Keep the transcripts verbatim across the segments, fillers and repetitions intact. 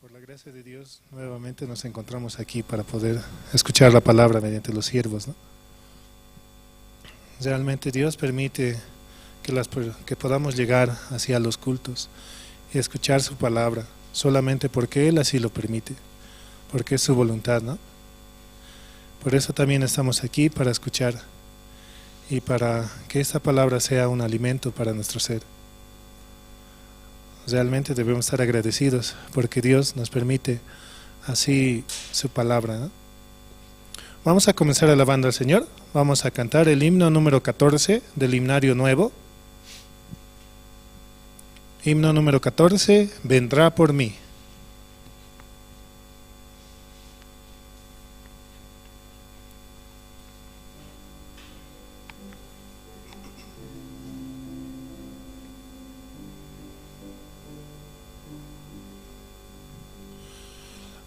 Por la gracia de Dios, nuevamente nos encontramos aquí para poder escuchar la palabra mediante los siervos, ¿no? Realmente Dios permite que las per-, que podamos llegar hacia los cultos y escuchar su palabra, solamente porque Él así lo permite, porque es su voluntad, ¿no? Por eso también estamos aquí, para escuchar y para que esta palabra sea un alimento para nuestro ser. Realmente debemos estar agradecidos porque Dios nos permite así su palabra, ¿no? Vamos a comenzar alabando al Señor. Vamos a cantar el himno número catorce del himnario nuevo. Himno número catorce, Vendrá por mí.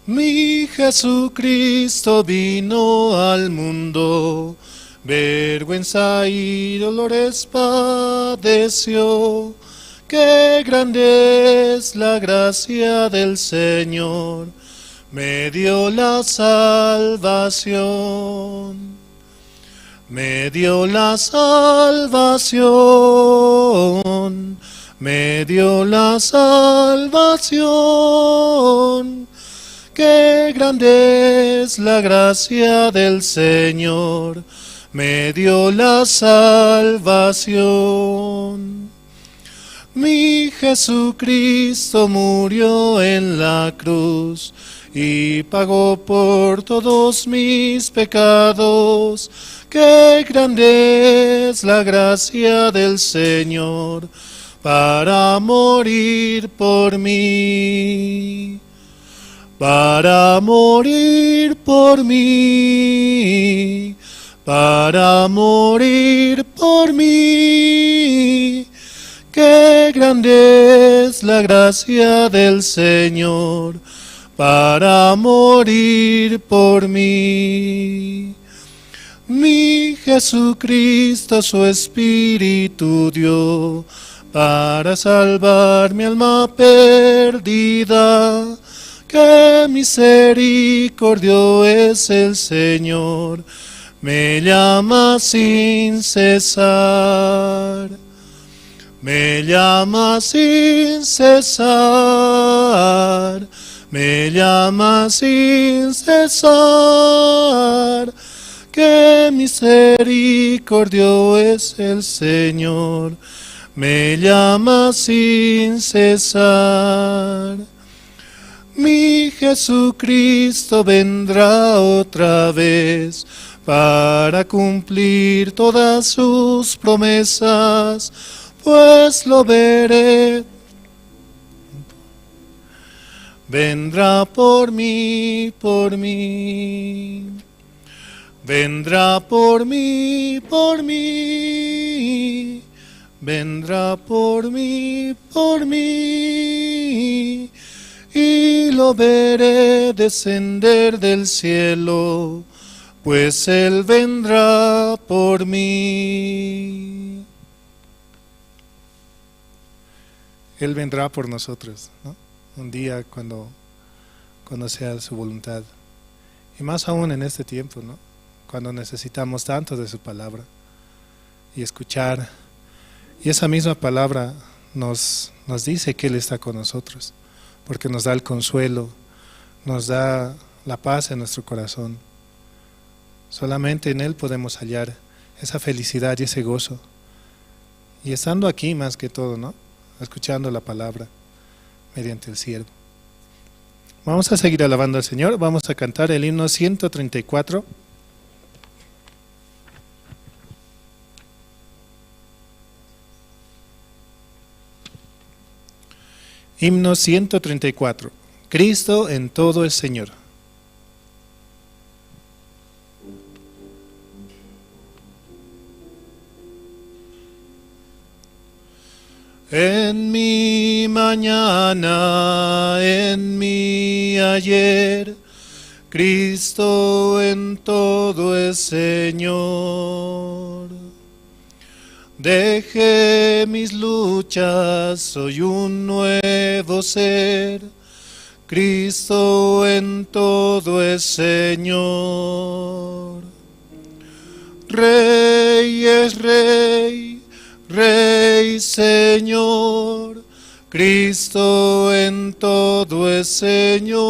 Mi Jesucristo vino al mundo, vergüenza y dolores padeció. Qué grande es la gracia del Señor, me dio la salvación. Me dio la salvación, me dio la salvación. Qué grande es la gracia del Señor, me dio la salvación. Mi Jesucristo murió en la cruz y pagó por todos mis pecados. Qué grande es la gracia del Señor para morir por mí, para morir por mí, para morir por mí. Qué grande es la gracia del Señor para morir por mí. Mi Jesucristo su espíritu dio para salvar mi alma perdida. Qué misericordio es el Señor, me llama sin cesar. Me llama sin cesar, me llama sin cesar. Qué misericordio es el Señor, me llama sin cesar. Mi Jesucristo vendrá otra vez para cumplir todas sus promesas, pues lo veré. Vendrá por mí, por mí. Vendrá por mí, por mí. Vendrá por mí, por mí. Y lo veré descender del cielo, pues Él vendrá por mí. Él vendrá por nosotros, ¿no? Un día cuando, cuando sea su voluntad. Y más aún en este tiempo, ¿no? Cuando necesitamos tanto de su palabra y escuchar. Y esa misma palabra nos, nos dice que Él está con nosotros, porque nos da el consuelo, nos da la paz en nuestro corazón. Solamente en Él podemos hallar esa felicidad y ese gozo. Y estando aquí más que todo, ¿no? Escuchando la palabra mediante el siervo. Vamos a seguir alabando al Señor. Vamos a cantar el himno ciento treinta y cuatro. Himno ciento treinta y cuatro. Cristo en todo es Señor. En mi mañana, en mi ayer, Cristo en todo es Señor. Dejé mis luchas, soy un nuevo ser. Cristo en todo es Señor. Rey es Rey, Rey Señor. Cristo en todo es Señor.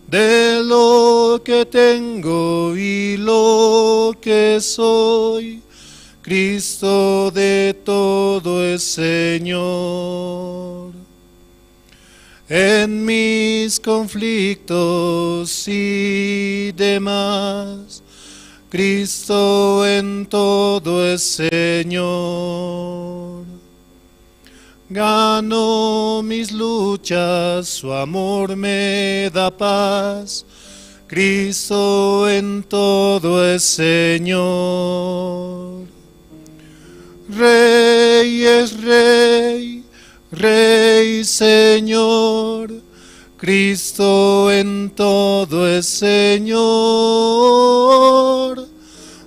De lo que tengo y lo que soy, Cristo de todo es Señor. En mis conflictos y demás, Cristo en todo es Señor. Gano mis luchas, su amor me da paz. Cristo en todo es Señor. Rey es Rey, Rey Señor. Cristo en todo es Señor.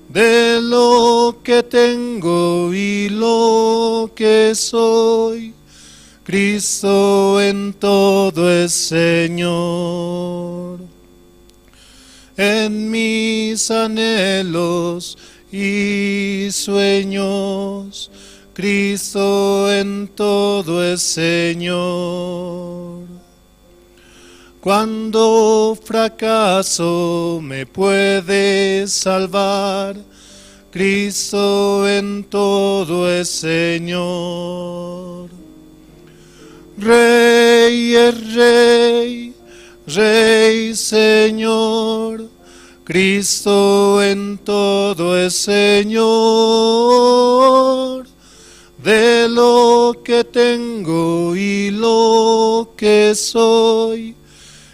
De lo que tengo y lo que soy, Cristo en todo es Señor. En mis anhelos y sueños, Cristo en todo es Señor. Cuando fracaso me puede salvar, Cristo en todo es Señor. Rey es Rey, Rey Señor, Cristo en todo es Señor. De lo que tengo y lo que soy,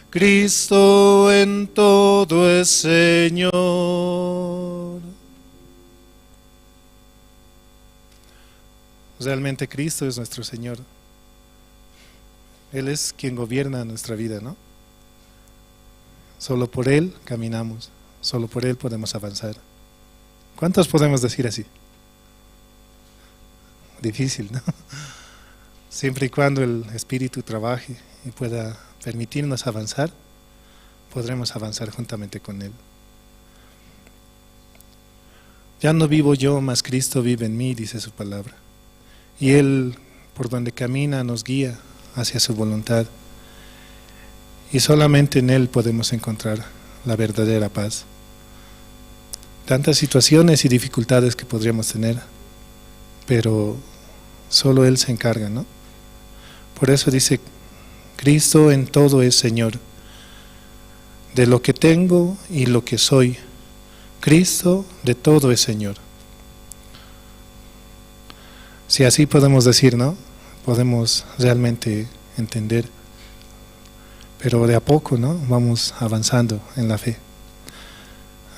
Cristo en todo es Señor. Realmente Cristo es nuestro Señor. Él es quien gobierna nuestra vida, ¿no? Solo por Él caminamos, solo por Él podemos avanzar. ¿Cuántos podemos decir así? Difícil, ¿no? Siempre y cuando el Espíritu trabaje y pueda permitirnos avanzar, podremos avanzar juntamente con Él. Ya no vivo yo, mas Cristo vive en mí, dice su palabra. Y Él, por donde camina, nos guía hacia su voluntad. Y solamente en Él podemos encontrar la verdadera paz. Tantas situaciones y dificultades que podríamos tener, pero solo Él se encarga, ¿no? Por eso dice, Cristo en todo es Señor. de lo que tengo y lo que soy. Cristo de todo es Señor. Si así podemos decir, ¿no? Podemos realmente entender, pero de a poco, ¿no? Vamos avanzando en la fe.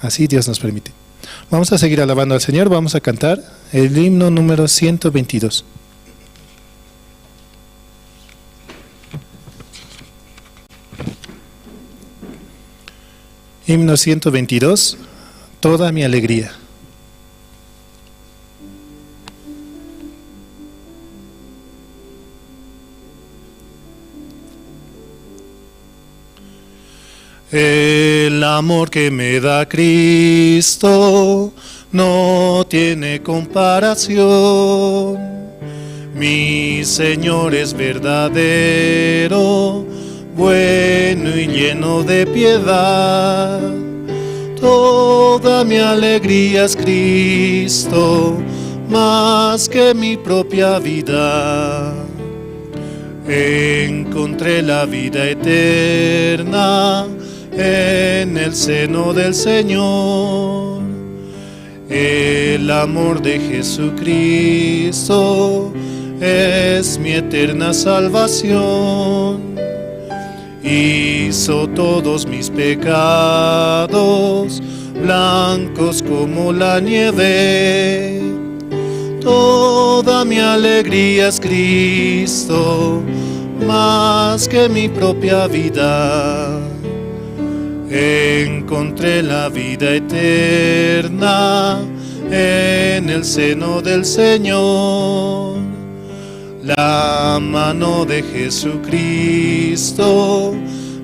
Así Dios nos permite. Vamos a seguir alabando al Señor, vamos a cantar el himno número ciento veintidós. Himno ciento veintidós, toda mi alegría. El amor que me da Cristo no tiene comparación. Mi Señor es verdadero, bueno y lleno de piedad. Toda mi alegría es Cristo, más que mi propia vida. Encontré la vida eterna en el seno del Señor. El amor de Jesucristo es mi eterna salvación. Hizo todos mis pecados blancos como la nieve. Toda mi alegría es Cristo, más que mi propia vida. Encontré la vida eterna en el seno del Señor. La mano de Jesucristo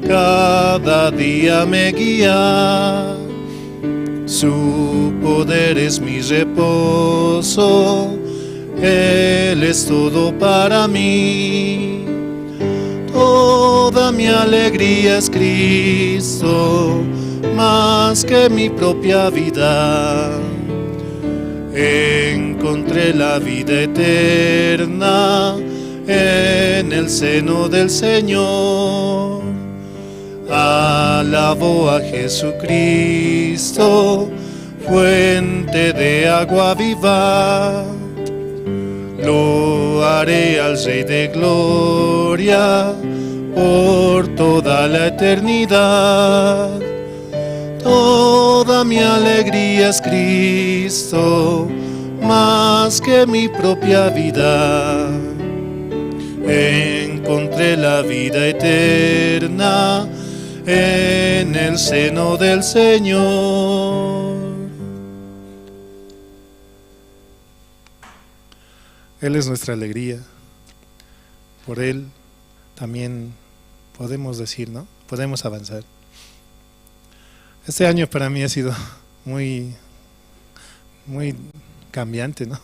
cada día me guía. Su poder es mi reposo, Él es todo para mí. Toda mi alegría es Cristo, más que mi propia vida. Encontré la vida eterna en el seno del Señor. Alabo a Jesucristo, fuente de agua viva. Lo haré al Rey de gloria por toda la eternidad. Toda mi alegría es Cristo, más que mi propia vida. Encontré la vida eterna en el seno del Señor. Él es nuestra alegría. Por Él también podemos decir, ¿no? Podemos avanzar. Este año para mí ha sido muy, muy cambiante, ¿no?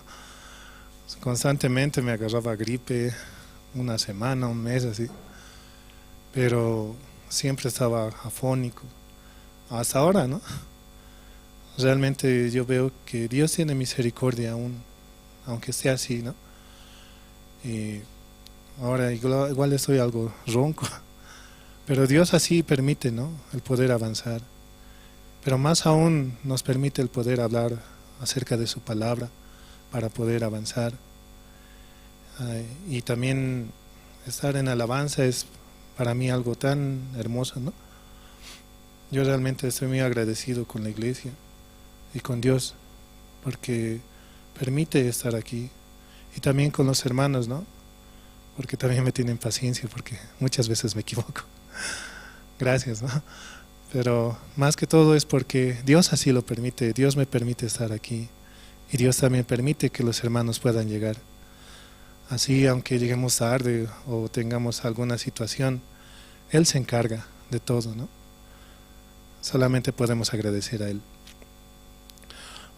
Constantemente me agarraba gripe, una semana, un mes así, pero siempre estaba afónico. Hasta ahora, ¿no? Realmente yo veo que Dios tiene misericordia aún, aunque sea así, ¿no? Y ahora igual, igual estoy algo ronco, pero Dios así permite, ¿no? El poder avanzar. Pero más aún nos permite el poder hablar acerca de su palabra para poder avanzar. Ay, y también estar en alabanza es para mí algo tan hermoso, ¿no? Yo realmente estoy muy agradecido con la iglesia y con Dios porque permite estar aquí y también con los hermanos, ¿no? Porque también me tienen paciencia porque muchas veces me equivoco. Gracias, ¿no? Pero más que todo es porque Dios así lo permite, Dios me permite estar aquí y Dios también permite que los hermanos puedan llegar. Así, aunque lleguemos tarde o tengamos alguna situación, Él se encarga de todo, ¿no? Solamente podemos agradecer a Él.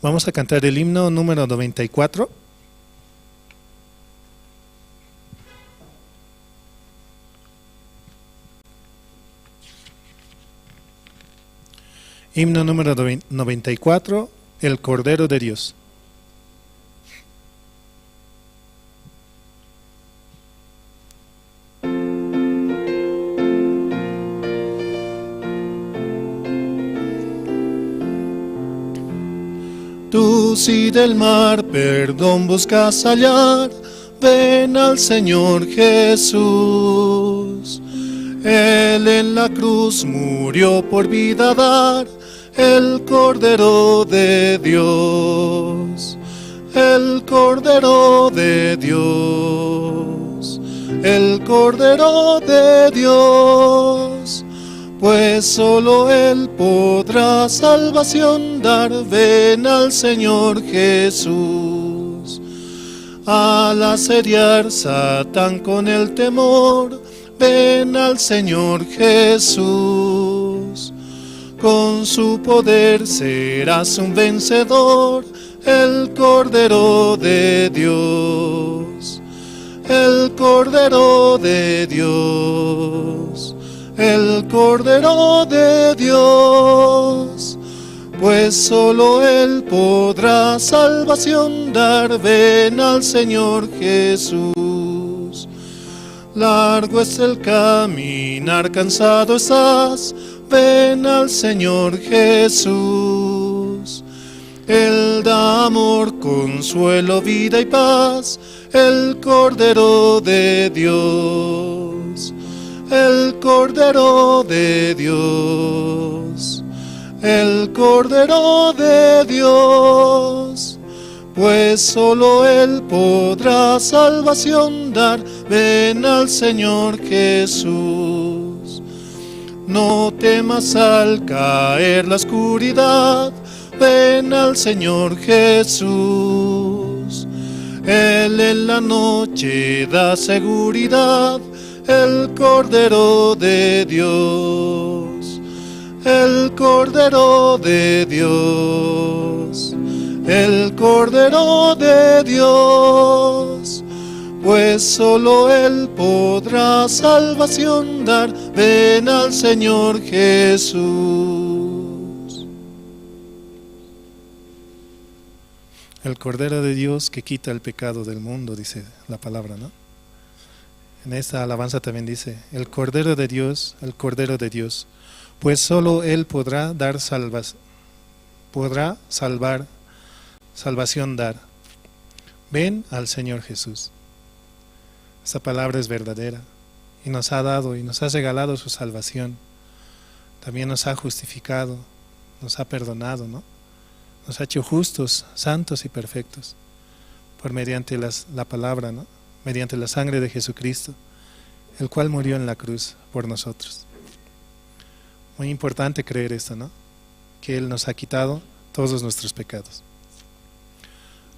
Vamos a cantar el himno número noventa y cuatro. Himno número noven-, noventa y cuatro, El Cordero de Dios. Tú si del mar perdón buscas hallar, ven al Señor Jesús. Él en la cruz murió por vida dar, el Cordero de Dios, el Cordero de Dios, el Cordero de Dios. Pues solo Él podrá salvación dar. Ven al Señor Jesús. Al asediar Satán con el temor, ven al Señor Jesús. Con su poder serás un vencedor, el Cordero de Dios, el Cordero de Dios, el Cordero de Dios. Pues solo Él podrá salvación dar. Ven al Señor Jesús. Largo es el caminar, cansado estás, ven al Señor Jesús. Él da amor, consuelo, vida y paz, el Cordero de Dios, el Cordero de Dios, el Cordero de Dios. Pues solo Él podrá salvación dar. Ven al Señor Jesús. No temas al caer la oscuridad. Ven al Señor Jesús. Él en la noche da seguridad. El Cordero de Dios, el Cordero de Dios, el Cordero de Dios. Pues solo Él podrá salvación dar. Ven al Señor Jesús. El Cordero de Dios que quita el pecado del mundo, dice la palabra, ¿no? En esta alabanza también dice: "El Cordero de Dios, el Cordero de Dios, pues solo Él podrá dar salvas-, podrá salvar, salvación dar. Ven al Señor Jesús". Esta palabra es verdadera y nos ha dado y nos ha regalado su salvación. También nos ha justificado, nos ha perdonado, ¿no? Nos ha hecho justos, santos y perfectos por mediante las, la palabra, ¿no? Mediante la sangre de Jesucristo, el cual murió en la cruz por nosotros. Muy importante creer esto, ¿no? Que Él nos ha quitado todos nuestros pecados.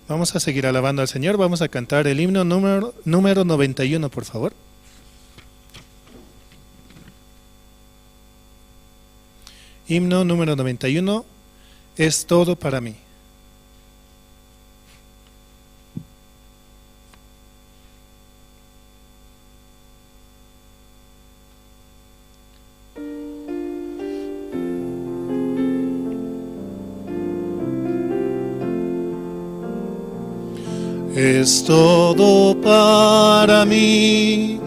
Vamos a seguir alabando al Señor. Vamos a cantar el himno número, número noventa y uno, por favor. Himno número noventa y uno: "Es todo para mí". Es todo para mí,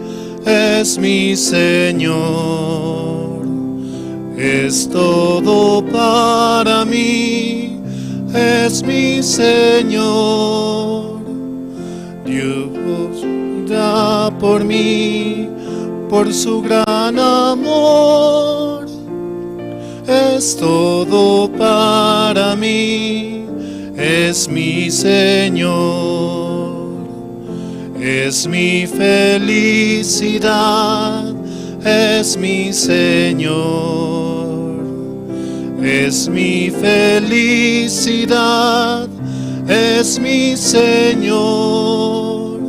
es mi Señor. Es todo para mí, es mi Señor. Dios da por mí, por su gran amor. Es todo para mí, es mi Señor. Es mi felicidad, es mi Señor. Es mi felicidad, es mi Señor.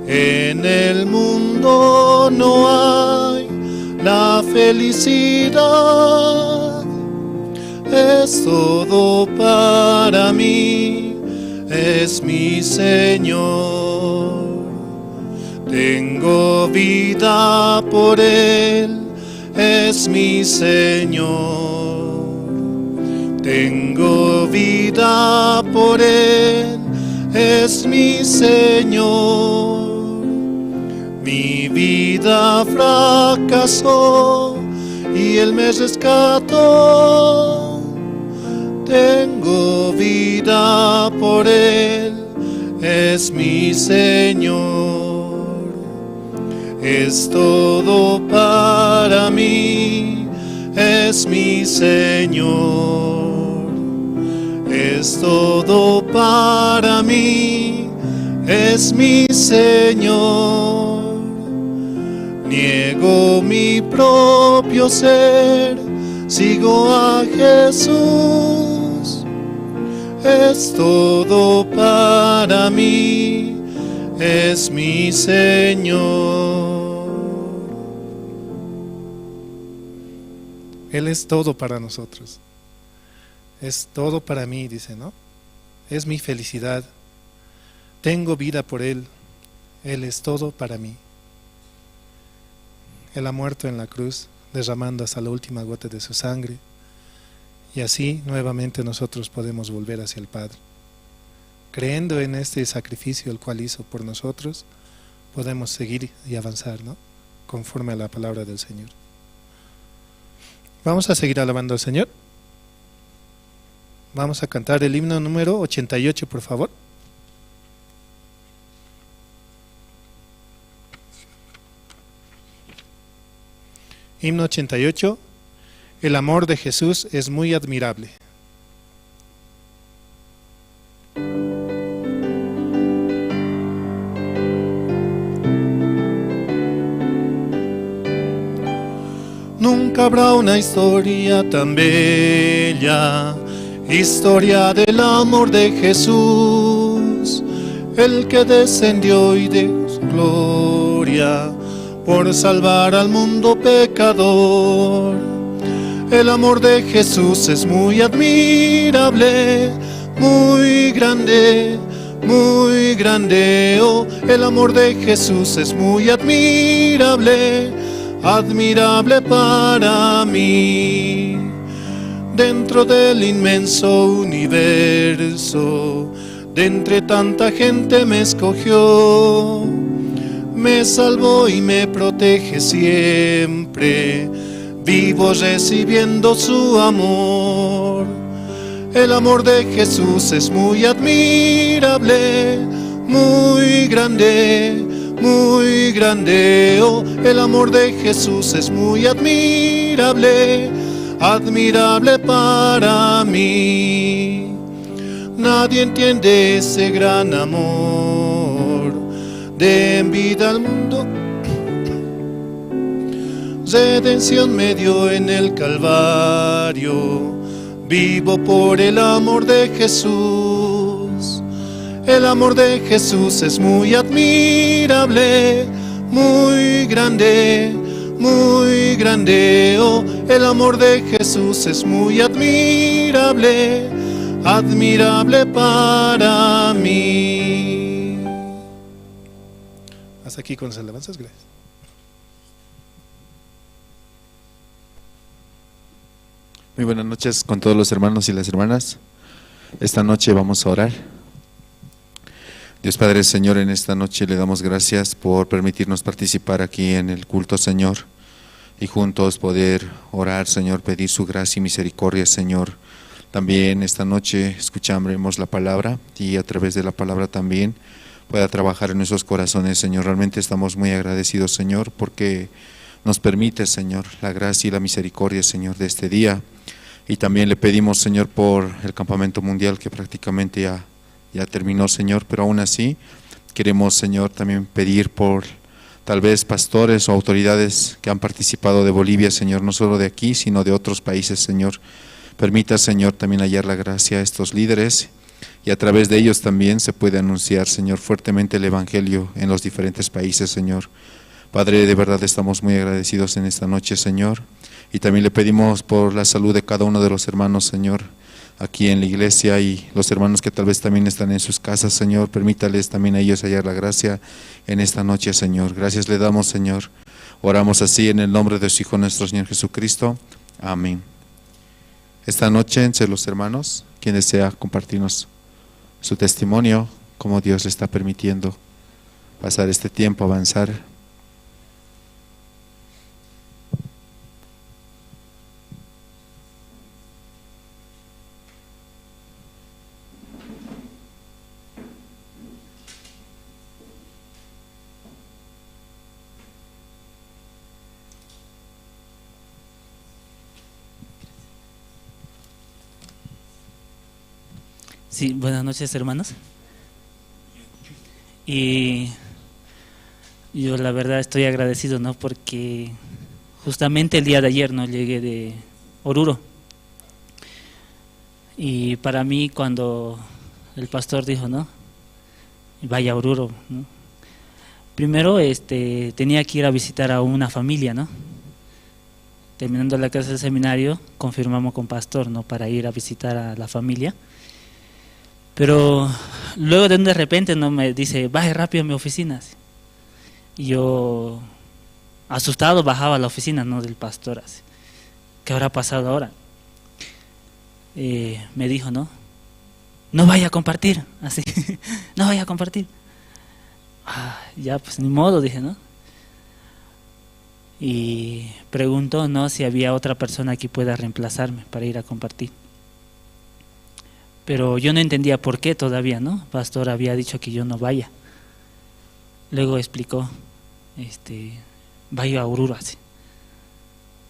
En el mundo no hay la felicidad. Es todo para mí, es mi Señor. Tengo vida por Él, es mi Señor. Tengo vida por Él, es mi Señor. Mi vida fracasó y Él me rescató. Tengo Vida por Él es mi Señor. Es todo para mí, es mi Señor. Es todo para mí, es mi Señor. Niego mi propio ser, sigo a Jesús. Es todo para mí, es mi Señor. Él es todo para nosotros. Es todo para mí, dice, ¿no? Es mi felicidad. Tengo vida por Él. Él es todo para mí. Él ha muerto en la cruz, derramando hasta la última gota de su sangre. Y así nuevamente nosotros podemos volver hacia el Padre. Creyendo en este sacrificio el cual hizo por nosotros, podemos seguir y avanzar, ¿no? Conforme a la palabra del Señor. Vamos a seguir alabando al Señor. Vamos a cantar el himno número ochenta y ocho, por favor. Himno ochenta y ocho. El amor de Jesús es muy admirable. Nunca habrá una historia tan bella, historia del amor de Jesús, el que descendió y de su gloria por salvar al mundo pecador. El amor de Jesús es muy admirable, muy grande, muy grande. Oh, el amor de Jesús es muy admirable, admirable para mí. Dentro del inmenso universo, de entre tanta gente me escogió, me salvó y me protege siempre, vivo recibiendo su amor. El amor de Jesús es muy admirable, muy grande, muy grande. Oh, el amor de Jesús es muy admirable, admirable para mí. Nadie entiende ese gran amor de en vida al mundo. Redención me dio en el Calvario. Vivo por el amor de Jesús. El amor de Jesús es muy admirable, muy grande, muy grande. Oh, el amor de Jesús es muy admirable, admirable para mí. Hasta aquí con las alabanzas, gracias. Muy buenas noches con todos los hermanos y las hermanas. Esta noche vamos a orar. Dios Padre, Señor, en esta noche le damos gracias por permitirnos participar aquí en el culto, Señor, y juntos poder orar, Señor, pedir su gracia y misericordia, Señor. También esta noche escucharemos la palabra y a través de la palabra también pueda trabajar en nuestros corazones, Señor. Realmente estamos muy agradecidos, Señor, porque nos permite, Señor, la gracia y la misericordia, Señor, de este día. Y también le pedimos, Señor, por el campamento mundial que prácticamente ya, ya terminó, Señor, pero aún así queremos, Señor, también pedir por tal vez pastores o autoridades que han participado de Bolivia, Señor, no solo de aquí, sino de otros países, Señor. Permita, Señor, también hallar la gracia a estos líderes y a través de ellos también se puede anunciar, Señor, fuertemente el evangelio en los diferentes países, Señor. Padre, de verdad estamos muy agradecidos en esta noche, Señor. Y también le pedimos por la salud de cada uno de los hermanos, Señor, aquí en la iglesia y los hermanos que tal vez también están en sus casas, Señor. Permítales también a ellos hallar la gracia en esta noche, Señor. Gracias le damos, Señor. Oramos así en el nombre de su Hijo, nuestro Señor Jesucristo. Amén. Esta noche, entre los hermanos, quien desea compartirnos su testimonio, cómo Dios le está permitiendo pasar este tiempo, avanzar. Sí, buenas noches, hermanos. Y yo la verdad estoy agradecido, ¿no? Porque justamente el día de ayer, ¿no? Llegué de Oruro. Y para mí, cuando el pastor dijo, ¿no? Vaya a Oruro, ¿no? Primero, este, tenía que ir a visitar a una familia, ¿no? Terminando la clase del seminario, confirmamos con pastor, ¿no? Para ir a visitar a la familia. Pero luego de, de repente, ¿no? Me dice, baje rápido a mi oficina. Y yo, asustado, bajaba a la oficina, ¿no? Del pastor, así. ¿Qué habrá pasado ahora? Eh, me dijo, ¿no? No vaya a compartir, así. No vaya a compartir. Ah, ya, pues ni modo, dije, ¿no? Y preguntó, ¿no? Si había otra persona que pueda reemplazarme para ir a compartir. Pero yo no entendía por qué todavía, ¿no? Pastor había dicho que yo no vaya. Luego explicó, este, vaya a Oruro, así.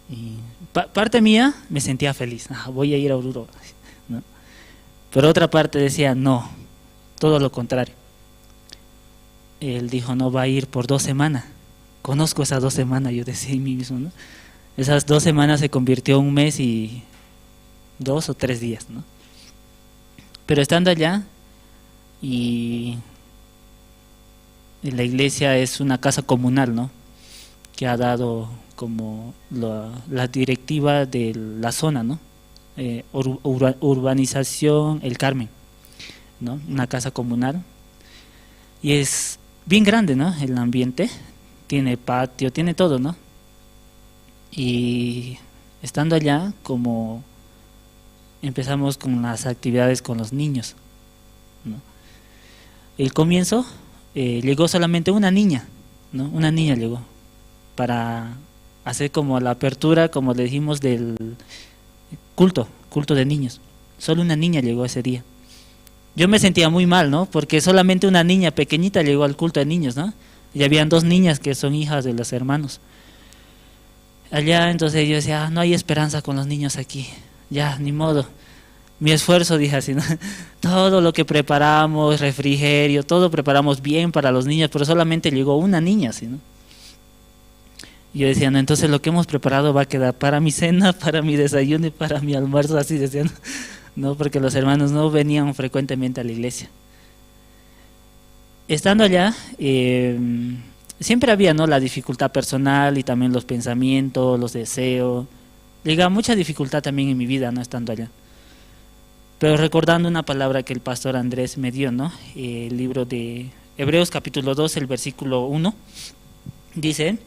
Y pa- parte mía me sentía feliz, "Ah, voy a ir a Oruro", ¿no? Pero otra parte decía, no, todo lo contrario. Él dijo, no, va a ir por dos semanas. Conozco esas dos semanas, yo decía en mí mismo, ¿no? Esas dos semanas se convirtió en un mes y dos o tres días, ¿no? Pero estando allá, y la iglesia es una casa comunal, ¿no? Que ha dado como la, la directiva de la zona, ¿no? Eh, ur- urba- urbanización El Carmen, ¿no? Una casa comunal. Y es bien grande, ¿no? El ambiente. Tiene patio, tiene todo, ¿no? Y estando allá, como empezamos con las actividades con los niños, ¿no? El comienzo, eh, llegó solamente una niña, ¿no? Una niña llegó para hacer como la apertura, como le dijimos, del culto, culto de niños. Solo una niña llegó ese día. Yo me sentía muy mal, ¿no? Porque solamente una niña pequeñita llegó al culto de niños, ¿no? Y habían dos niñas que son hijas de los hermanos. Allá, entonces yo decía, "Ah, no hay esperanza con los niños aquí. Ya, ni modo. Mi esfuerzo", dije así, ¿no? Todo lo que preparamos, refrigerio, todo preparamos bien para los niños, pero solamente llegó una niña, así, ¿no? Yo decía, "No, entonces lo que hemos preparado va a quedar para mi cena, para mi desayuno y para mi almuerzo", así decían, ¿no? Porque los hermanos no venían frecuentemente a la iglesia. Estando allá, eh, siempre había, ¿no? La dificultad personal y también los pensamientos, los deseos. Llegaba mucha dificultad también en mi vida, ¿no? Estando allá. Pero recordando una palabra que el pastor Andrés me dio, ¿no? Eh, el libro de Hebreos capítulo dos, el versículo uno, dice,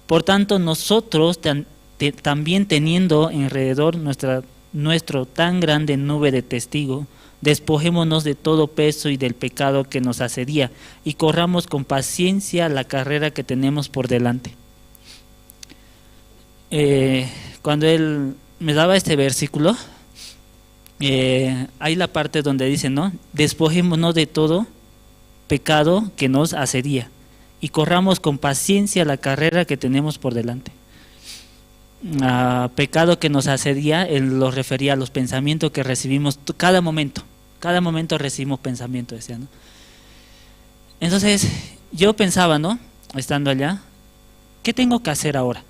por tanto, nosotros tan- te- también teniendo alrededor nuestra, nuestro tan grande nube de testigo, despojémonos de todo peso y del pecado que nos asedia, y corramos con paciencia la carrera que tenemos por delante. Eh, cuando él me daba este versículo, eh, hay la parte donde dice, ¿no? Despojémonos de todo pecado que nos asedia y corramos con paciencia la carrera que tenemos por delante. Ah, pecado que nos asedia, él lo refería a los pensamientos que recibimos t- cada momento. Cada momento recibimos pensamientos, decía, ¿no? Entonces, yo pensaba, ¿no? Estando allá, ¿qué tengo que hacer ahora?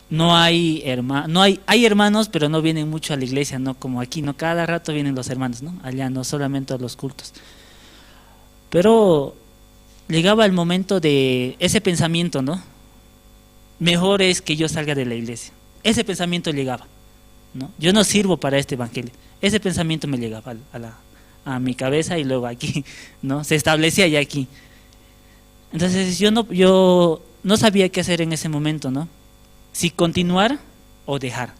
No hay herma- no hay, hay hermanos, pero no vienen mucho a la iglesia, ¿no? Como aquí, ¿no? Cada rato vienen los hermanos, ¿no? Allá, no solamente a los cultos. Pero llegaba el momento de ese pensamiento, ¿no? Mejor es que yo salga de la iglesia. Ese pensamiento llegaba, ¿no? Yo no sirvo para este evangelio. Ese pensamiento me llegaba a, la- a mi cabeza y luego aquí, ¿no? Se establecía ya aquí. Entonces yo no, yo no sabía qué hacer en ese momento, ¿no? Si continuar o dejar.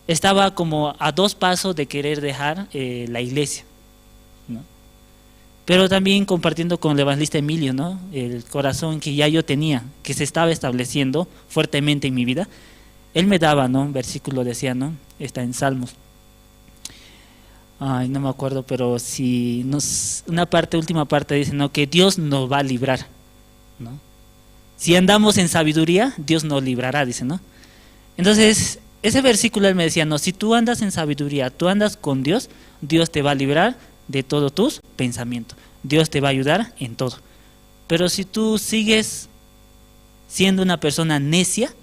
Estaba como a dos pasos de querer dejar, eh, la iglesia, ¿no? Pero también compartiendo con el evangelista Emilio, ¿no? El corazón que ya yo tenía, que se estaba estableciendo fuertemente en mi vida, él me daba, ¿no? Un versículo decía, ¿no? Está en Salmos. Ay, no me acuerdo, pero si nos, una parte, última parte dice, ¿no? Que Dios nos va a librar, ¿no? Si andamos en sabiduría, Dios nos librará, dice, ¿no? Entonces, Ese versículo él me decía, no, si tú andas en sabiduría, tú andas con Dios, Dios te va a librar de todos tus pensamientos, Dios te va a ayudar en todo. Pero si tú sigues siendo una persona necia,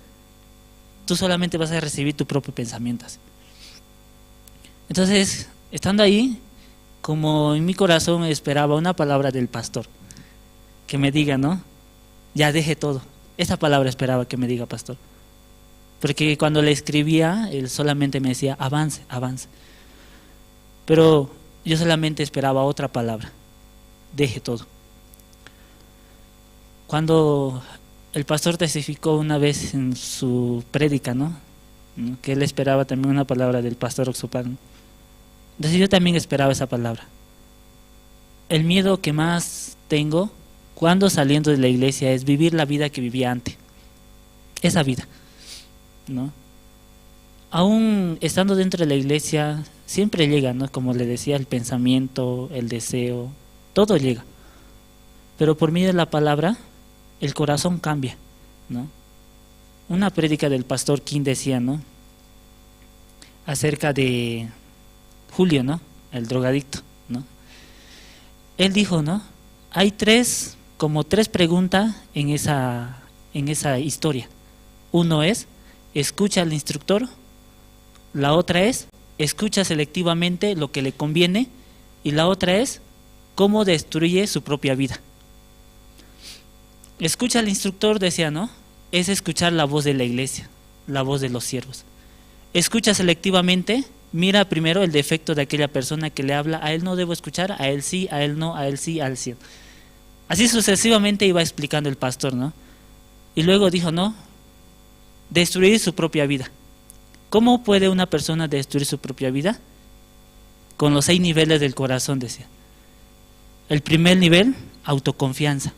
tú solamente vas a recibir tu propio pensamiento. Entonces, estando ahí, como en mi corazón esperaba una palabra del pastor, que me diga, ¿no? Ya deje todo. Esa palabra esperaba que me diga, pastor. Porque cuando le escribía, él solamente me decía, avance, avance. Pero yo solamente esperaba otra palabra, deje todo. Cuando el pastor testificó una vez en su prédica, ¿no? ¿No? Que él esperaba también una palabra del pastor Oxopan. Entonces yo también esperaba esa palabra. El miedo que más tengo cuando saliendo de la iglesia es vivir la vida que vivía antes. Esa vida, ¿no? Aún estando dentro de la iglesia, siempre llega, ¿no? Como le decía, el pensamiento, el deseo, todo llega. Pero por medio de la palabra, el corazón cambia, ¿no? Una prédica del pastor King decía, ¿no? Acerca de Julio, ¿no? El drogadicto, ¿no? Él dijo, ¿no? Hay tres, como tres preguntas en esa, en esa historia. Uno es, escucha al instructor. La otra es, escucha selectivamente lo que le conviene. Y la otra es, cómo destruye su propia vida. Escucha al instructor, decía, ¿no? Es escuchar la voz de la iglesia, la voz de los siervos. Escucha selectivamente, mira primero el defecto de aquella persona que le habla, a él no debo escuchar, a él sí, a él no, a él sí, a él sí. Así sucesivamente iba explicando el pastor, ¿no? Y luego dijo, no, destruir su propia vida. ¿Cómo puede una persona destruir su propia vida? Con los seis niveles del corazón, decía. El primer nivel, autoconfianza.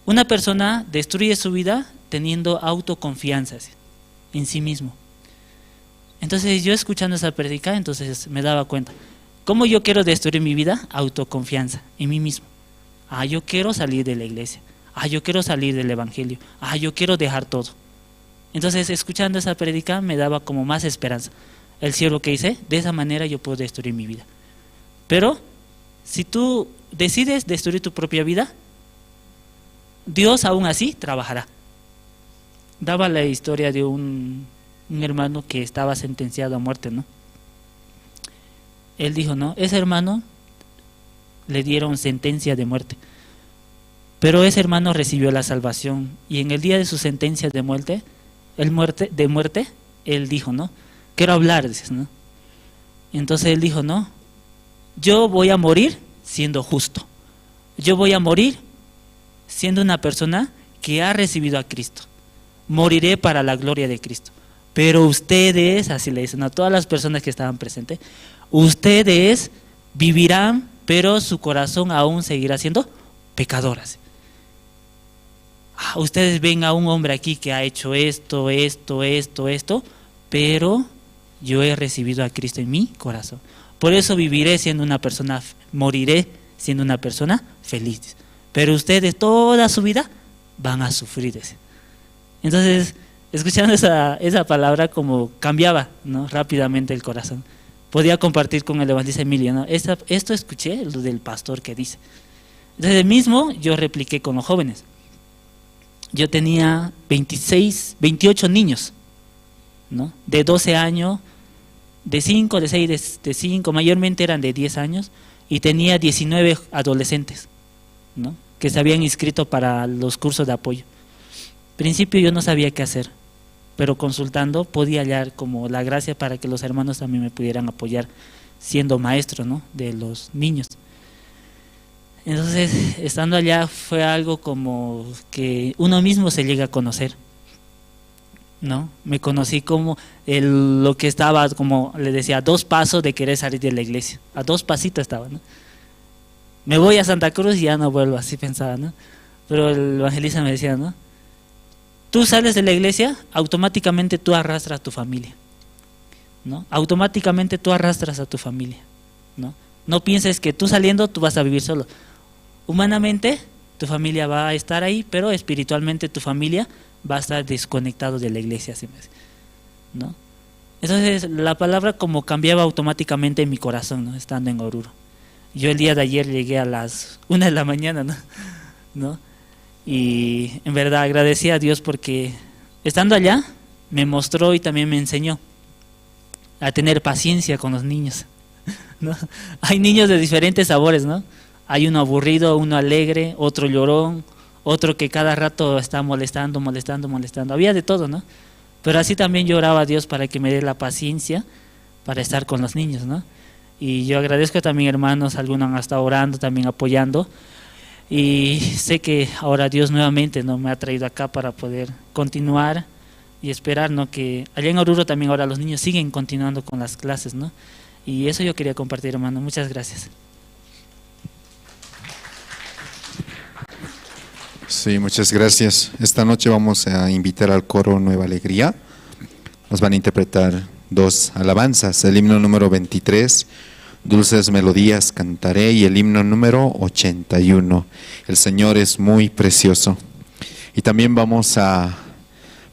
Una persona destruye su vida teniendo autoconfianza, ¿sí?, en sí mismo. Entonces yo escuchando esa prédica, entonces me daba cuenta, ¿cómo yo quiero destruir mi vida? Autoconfianza en mí mismo. Ah, yo quiero salir de la iglesia. Ah, yo quiero salir del evangelio. Ah, yo quiero dejar todo. Entonces, escuchando esa prédica me daba como más esperanza. El ciervo que hice, de esa manera yo puedo destruir mi vida. Pero si tú decides destruir tu propia vida, Dios aún así trabajará. Daba la historia de un, un hermano que estaba sentenciado a muerte, ¿no? Él dijo, no, ese hermano le dieron sentencia de muerte, pero ese hermano recibió la salvación y en el día de su sentencia de muerte, el muerte, de muerte, él dijo, ¿no? Quiero hablar, dices, ¿no? Entonces él dijo, no, yo voy a morir siendo justo, yo voy a morir siendo una persona que ha recibido a Cristo, moriré para la gloria de Cristo. Pero ustedes, así le dicen a todas las personas que estaban presentes, ustedes vivirán, pero su corazón aún seguirá siendo pecadoras. Ah, ustedes ven a un hombre aquí que ha hecho esto, esto, esto, esto, pero yo he recibido a Cristo en mi corazón. Por eso viviré siendo una persona, moriré siendo una persona feliz. Pero ustedes toda su vida van a sufrir. Entonces, escuchando esa, esa palabra, como cambiaba, ¿no?, rápidamente el corazón. Podía compartir con el evangelista Emilio, ¿no? Esta, esto escuché, lo del pastor que dice. Entonces, mismo yo repliqué con los jóvenes. Yo tenía veintiséis, veintiocho niños, ¿no? De doce años, de cinco, de seis, de, de cinco, mayormente eran de diez años, y tenía diecinueve adolescentes, ¿no?, que se habían inscrito para los cursos de apoyo. Principio yo no sabía qué hacer, pero consultando podía hallar como la gracia para que los hermanos también me pudieran apoyar siendo maestro, ¿no?, de los niños. Entonces, estando allá fue algo como que uno mismo se llega a conocer, ¿no? Me conocí como el, lo que estaba, como le decía, a dos pasos de querer salir de la iglesia. A dos pasitos estaba, ¿no? Me voy a Santa Cruz y ya no vuelvo, así pensaba, ¿no? Pero el evangelista me decía, ¿no? Tú sales de la iglesia, automáticamente tú arrastras a tu familia, ¿no? Automáticamente tú arrastras a tu familia, ¿no? No pienses que tú saliendo tú vas a vivir solo. Humanamente, tu familia va a estar ahí, pero espiritualmente tu familia va a estar desconectado de la iglesia, así me dice, ¿no? Entonces, la palabra como cambiaba automáticamente en mi corazón, ¿no? Estando en Oruro. Yo el día de ayer llegué a las una de la mañana, ¿no? ¿No? Y en verdad agradecí a Dios porque estando allá, me mostró y también me enseñó a tener paciencia con los niños, ¿no? Hay niños de diferentes sabores, ¿no? Hay uno aburrido, uno alegre, otro llorón, otro que cada rato está molestando, molestando, molestando. Había de todo, ¿no? Pero así también yo oraba a Dios para que me dé la paciencia para estar con los niños, ¿no? Y yo agradezco también, hermanos, algunos han estado orando, también apoyando. Y sé que ahora Dios nuevamente, ¿no?, me ha traído acá para poder continuar y esperar, ¿no?, que allá en Oruro también ahora los niños siguen continuando con las clases, ¿no? Y eso yo quería compartir, hermano. Muchas gracias. Sí, muchas gracias. Esta noche vamos a invitar al coro Nueva Alegría. Nos van a interpretar dos alabanzas, el himno número veintitrés, Dulces Melodías Cantaré, y el himno número ochenta y uno, El Señor es muy precioso. Y también vamos a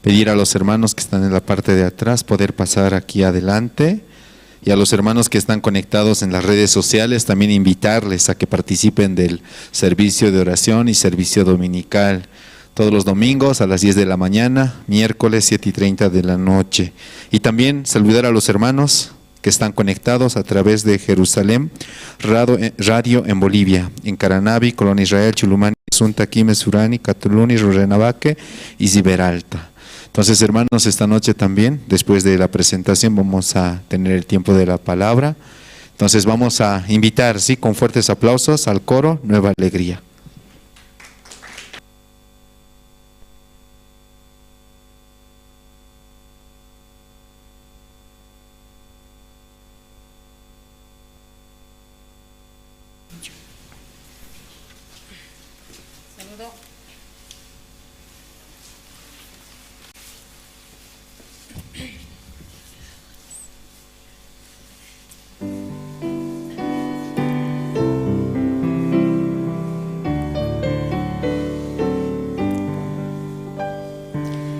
pedir a los hermanos que están en la parte de atrás poder pasar aquí adelante. Y a los hermanos que están conectados en las redes sociales, también invitarles a que participen del servicio de oración y servicio dominical. Todos los domingos a las diez de la mañana, miércoles siete y treinta de la noche. Y también saludar a los hermanos que están conectados a través de Jerusalén Radio, Radio en Bolivia, en Caranavi, Colonia Israel, Chulumani, Asunta, Quime, Surani, Catuluni, Rurrenabaque y Ziberalta. Entonces, hermanos, esta noche también, después de la presentación, vamos a tener el tiempo de la palabra. Entonces, vamos a invitar, sí, con fuertes aplausos al coro Nueva Alegría. Saludo.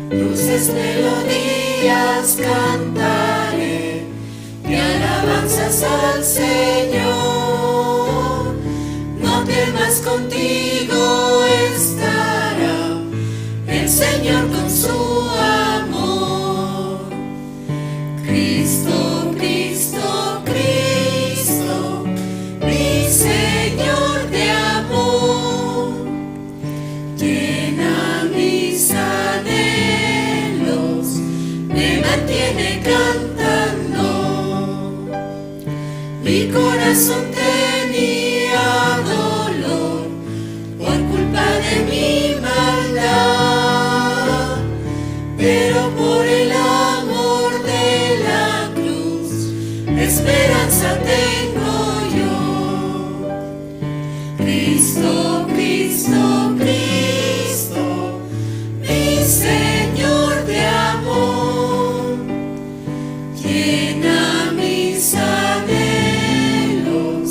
Dulces melodías cantaré, de alabanzas al Señor. No temas, contigo estará el Señor con su amor. Cristo, Cristo, Cristo, mi Señor de amor. Llena mis anhelos, me mantiene cantando. Mi corazón tenía dolor por culpa de mi maldad, pero por el amor de la cruz, esperanza tengo yo. Cristo, Cristo, Cristo, mi Señor de amor, llena mis anhelos,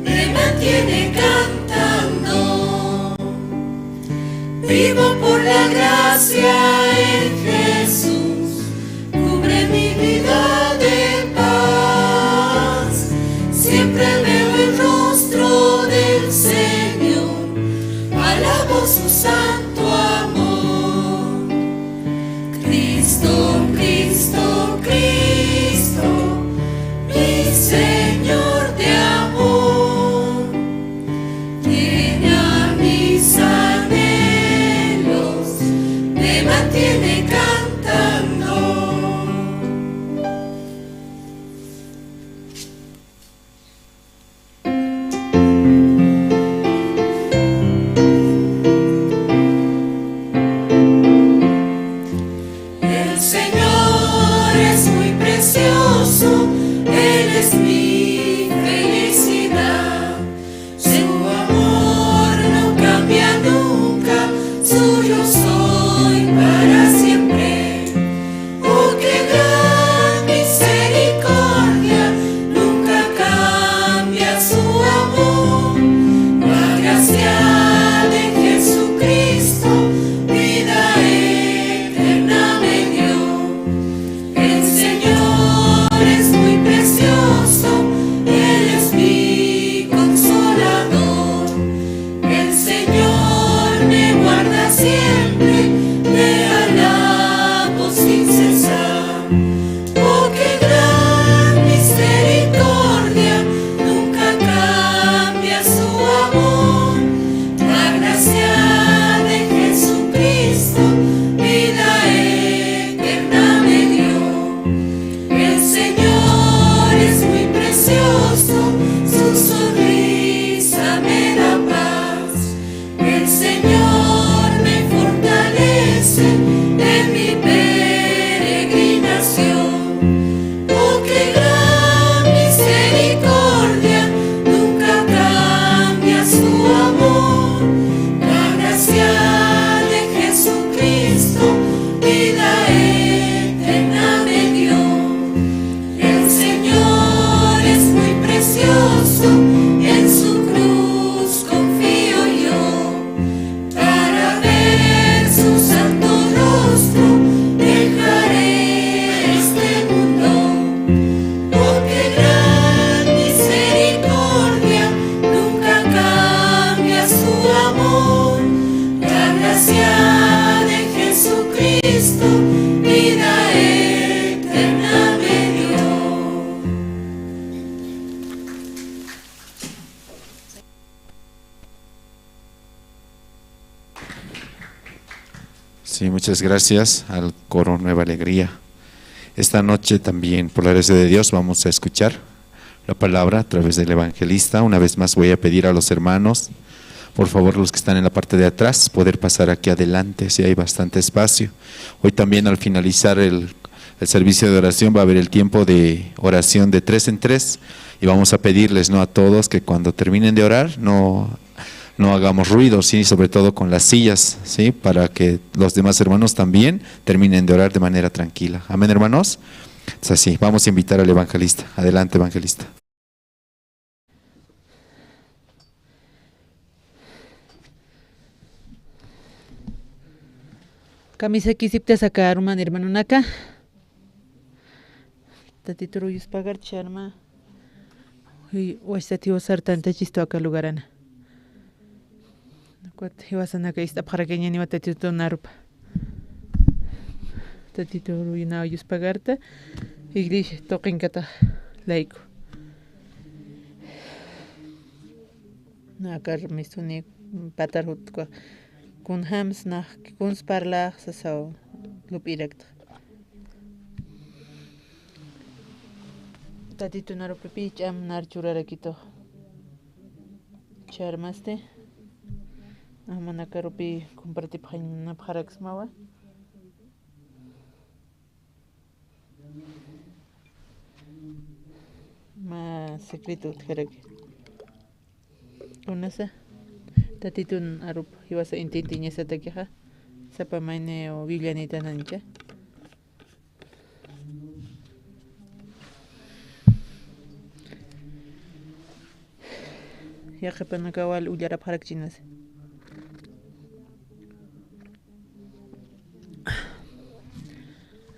me mantiene cantando. Vivo por la gracia en Jesús, cubre mi vida de paz. Siempre veo el rostro del Señor, alabo su santo amor. Cristo, Cristo, Cristo, mi Señor de amor. Llena mis anhelos, me mantiene cantando. Sí, muchas gracias al coro Nueva Alegría. Esta noche también, por la gracia de Dios, vamos a escuchar la palabra a través del evangelista. Una vez más voy a pedir a los hermanos, por favor, los que están en la parte de atrás, poder pasar aquí adelante, si hay bastante espacio. Hoy también al finalizar el, el servicio de oración va a haber el tiempo de oración de tres en tres y vamos a pedirles, ¿no?, a todos que cuando terminen de orar, no, no hagamos ruido, ¿sí?, sobre todo con las sillas, ¿sí?, para que los demás hermanos también terminen de orar de manera tranquila. Amén, hermanos. Es así, vamos a invitar al evangelista. Adelante, evangelista. Kamisakisiptas aka aruman hermanonaka. Tatitur uyuspagar ch'arma. Wastat jiwasar tantachistu aka lugarana. Ukat jiwasanaka ist'apxarakañäniwa Tatitun arupa. Tatitur uyunaw yuspagarta, iglesia tuqinkatax layku. Nakar misuni patar jutku. Kunjams nax kuns parlax sasaw lup'irakta. Tatitun arupipi ch'am nar churarakitu. Ch'armasti. Amanakarupi compartipxañapxaraksmawa. Mä secreto utjaraki. Kunasa, Tatitun arup jiwasa intintiñasatakixa, sapa mayniw willanïtanancha. Yaqhipanakaw wal ullarapxarakchinasa.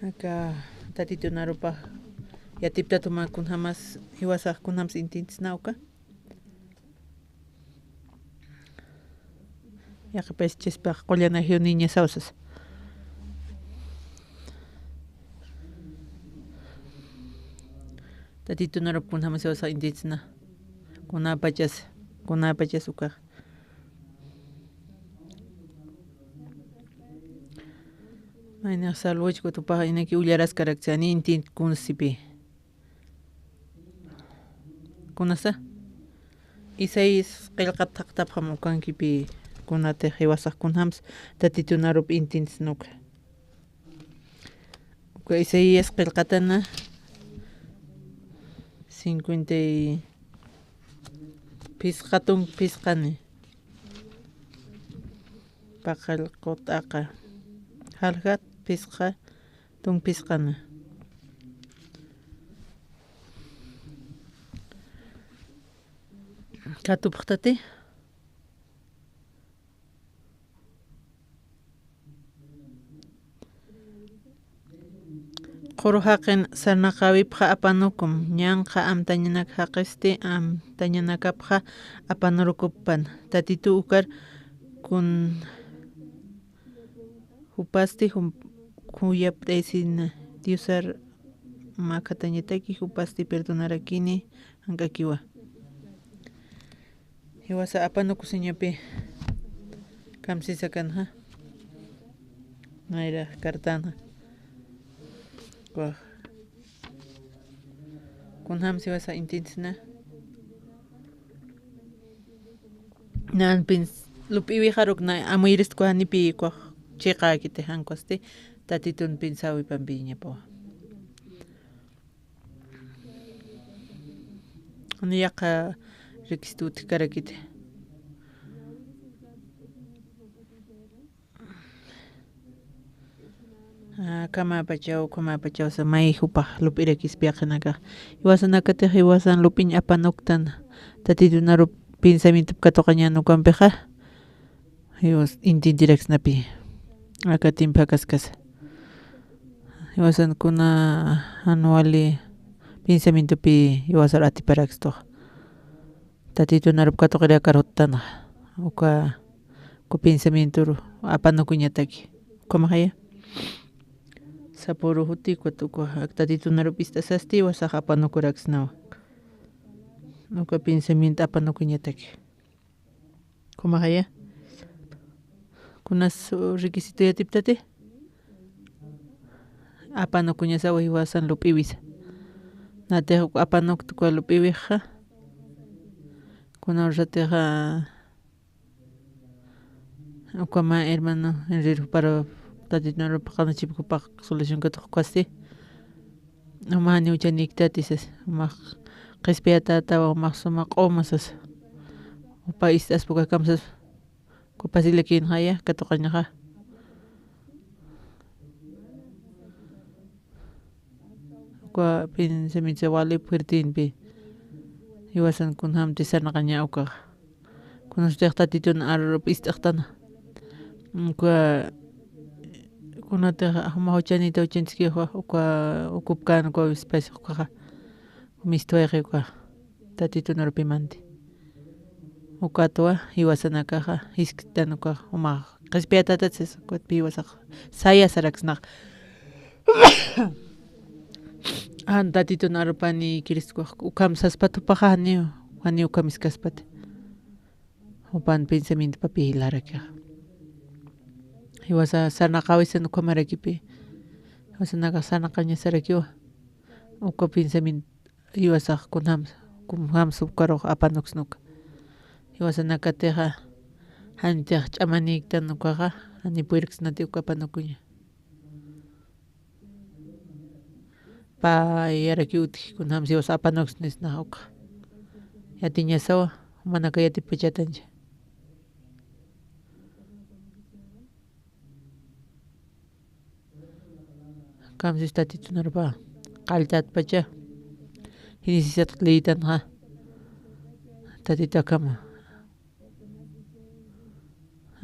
Aka Tatitun arupax yatiptatu mä kunjamas jiwasax kunjams intintisna uka. Yaqhipas chispax qullan ajayuniñasaw sasa. Tatitun arup kunjamas jiwasax intintisna. Kunapachas, kunapachas ukax. Maynixa salwachku tupax inaki ullaraskarakchani intinti kunsipi. Kunasa? Isaías qillqat thaqtapxam ukankipi kunatix jiwasax kunjams Tatitun arup intintisna uka. Uka Isaías qillqatana cincuenta y phisqa tunk phisqani. Paqallqu t'aqa. Jaljat phisqa tunk phisqana. Katupxtati. Qhuru jaqin sarnaqäwipxa apanukum, ñanqha amtañanak jaqisti amtañanakapxa apanurukupan. Tatitu ukar kun jupasti jum-, juyapt'aysina, Diosar mä akhatañataki jupasti perdonarakini jank'akiwa. Jiwasa apanukusiñapi kamsisakanxa. Nayra cartanxa. Kuax. Kunjams jiwasa intintisna. Nan pins-, lup'iwixaruk na amuyiristku janipi kuax chiqäkiti jankusti Tatitun pinsäwipampiñapawa. Jani yaqha rikistut karakiti. Ah, kamapachaw, kamapachaw sa may jupax lup'irakispi yaqhanakax. Jiwasanakatix jiwasan lup'iñ apanuktan. Tatitun arup pensamientop katuqañän ukampixa. Jiwas intintiraksnapi. Aka tiempo jakaskasa. Jiwasan kuna jan wali pensamientopi jiwasar atiparaksituxa. Tatitun arup katuqirakar juttanxa. Uka, uka pensamientor apanukuñataki. Ukhamaxaya. Sapüru juti ukat uka Tatitun arup ist'asasti jiwasax apanukuraksnawa. Uka pensamiento apanukuñataki. Ukhamaxaya. Kunas, uh, requisito yatiptati. Apanukuñasawa jiwasan lup'iwisa. Natix uka apanukta uka lup'iwixa. Kuna ursatixa, uka mä hermano, Enrique, para Tatitun arupa qanachipkupax solución katux ukhasti. Uma janiw chaniktati sas, umax qhispiyatatawa, umax suma q'uma sas. Upa ist'aspa uka kam sas. Uka pasilakinxaya katuqañaxa. Uka pensamiento wali fuertenpi. Jiwasan kunjamti sarnaqaña ukaxa. Kunasutix Tatitun arurup ist'axtana. Uka, kunatix juma juchanita juchantiskixa, uka ukupkan uka espacio ukaxa. Mistwayxi uka Tatitun arupimanti. Ukatwa jiwasanakaxa jisktan ukax umax qhispiyatatat sas, ukat jiwasax saya saraksnax. Jan Tatitun arupani kiristkuxa ukham saspat jupaxa janiw, janiw ukham jiskaspat. Jupan pensamientopapi jilarakixa. Jiwasa sarnaqawisan ukhamarakipi. Jiwasanakax sarnaqañasarakiwa. Uka pensamiento jiwasax kunjams, kunjams ukarux apanuksna uka. Jiwasanakatixa, janitix ch'amaniktan ukaxa, jani puyrksnati uka apanukuña. Payaraki utji, kunjams jiwas apanuksnisna uka. Yatiñasawa, jumanaka yatippachatancha. Kamsis Tatitun arupa qalltatpacha. Jinisisat liytanxa. Tatitun akhama.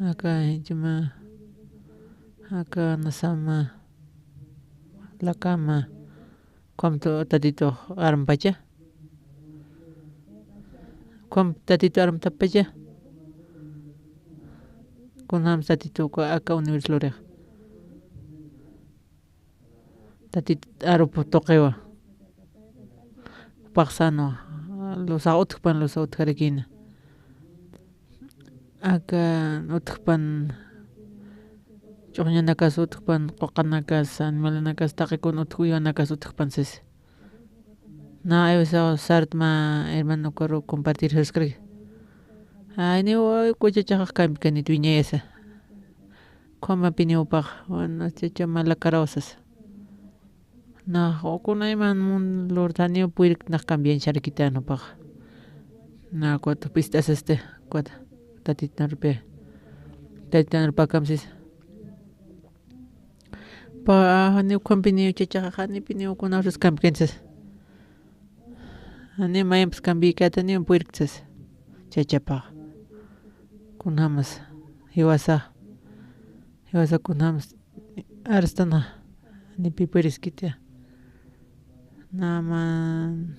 Aka jichhama, aka nasama, lakama. Ukham Tatitux armpacha. Ukham Tatitu armtappacha. Kunjams Tatitu aka universo lurix. Tatit arup tuqiwa. Jupax sänwa. Lusax utjpan, lusax utjarakïna. Aka utjpan, ch'uxñanakas utjpan, quqanakas, animalanakas, taqikun utj-, uywanakas utjpan sasa. Nä, aywisaw sartma hermano ukaru compartir saskaraki. Ay, niw, uka chachaxax cambikanit wiñayasa. Ukhamapi niw jupax, bueno, chacha malakaraw sasa. Nax, kunayman mun lurtaniw puyrkt nax cambiañsarakitän jupax. Nä, ukat pist'asasti, ukat Tatitu arupi. Tatitu arupa kamsis. Pa, janiw ukhampiniw chachaxa, janipiniw kunawsas cambiañsas. Janiw mayampis cambiakïtaniw puyrkt sasa. Chachapax. Kunjamas. Jiwasa. Jiwasa kunjamas. Arstana, ni pipiriskita. Naman,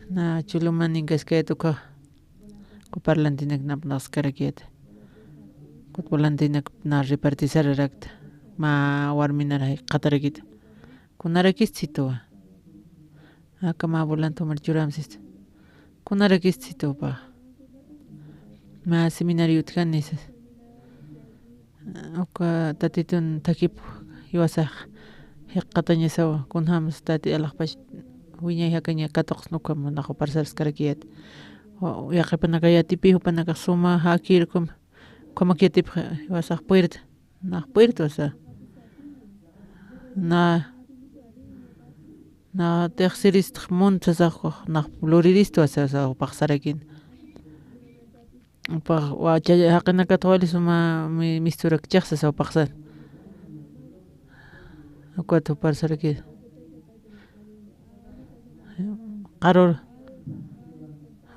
na chuluman ninkaskayat uka, uka parlantinak napnaskarakiyat. Ukat volantinak na repartisararakta, mä warminar jikxatarakita. Kunarakistsituwa. Aka mä volantumar churamsista. Kunarakistsitupa. Mä seminario utjani sasa. Uka Tatitun thakip jiwasax jikxatañasawa, kunjams Tati alaxpach wiñay jakaña katuqsna ukham nax jupar sarskarakiyat. Wa-, yaqhipanaka yatipi jupanakax suma jakir ukham, ukhamak yatipxa jiwasax puyrta, nax puyrta wasa. Na, na tixsiristx munt sasax, nax luririst wasa, wasa, jupax sarakïn. Jupax, wa, cha-, jaqinakatx wali suma mi-, misturakchix sasa jupax san. Ukat jupar sarakïn. Qarur.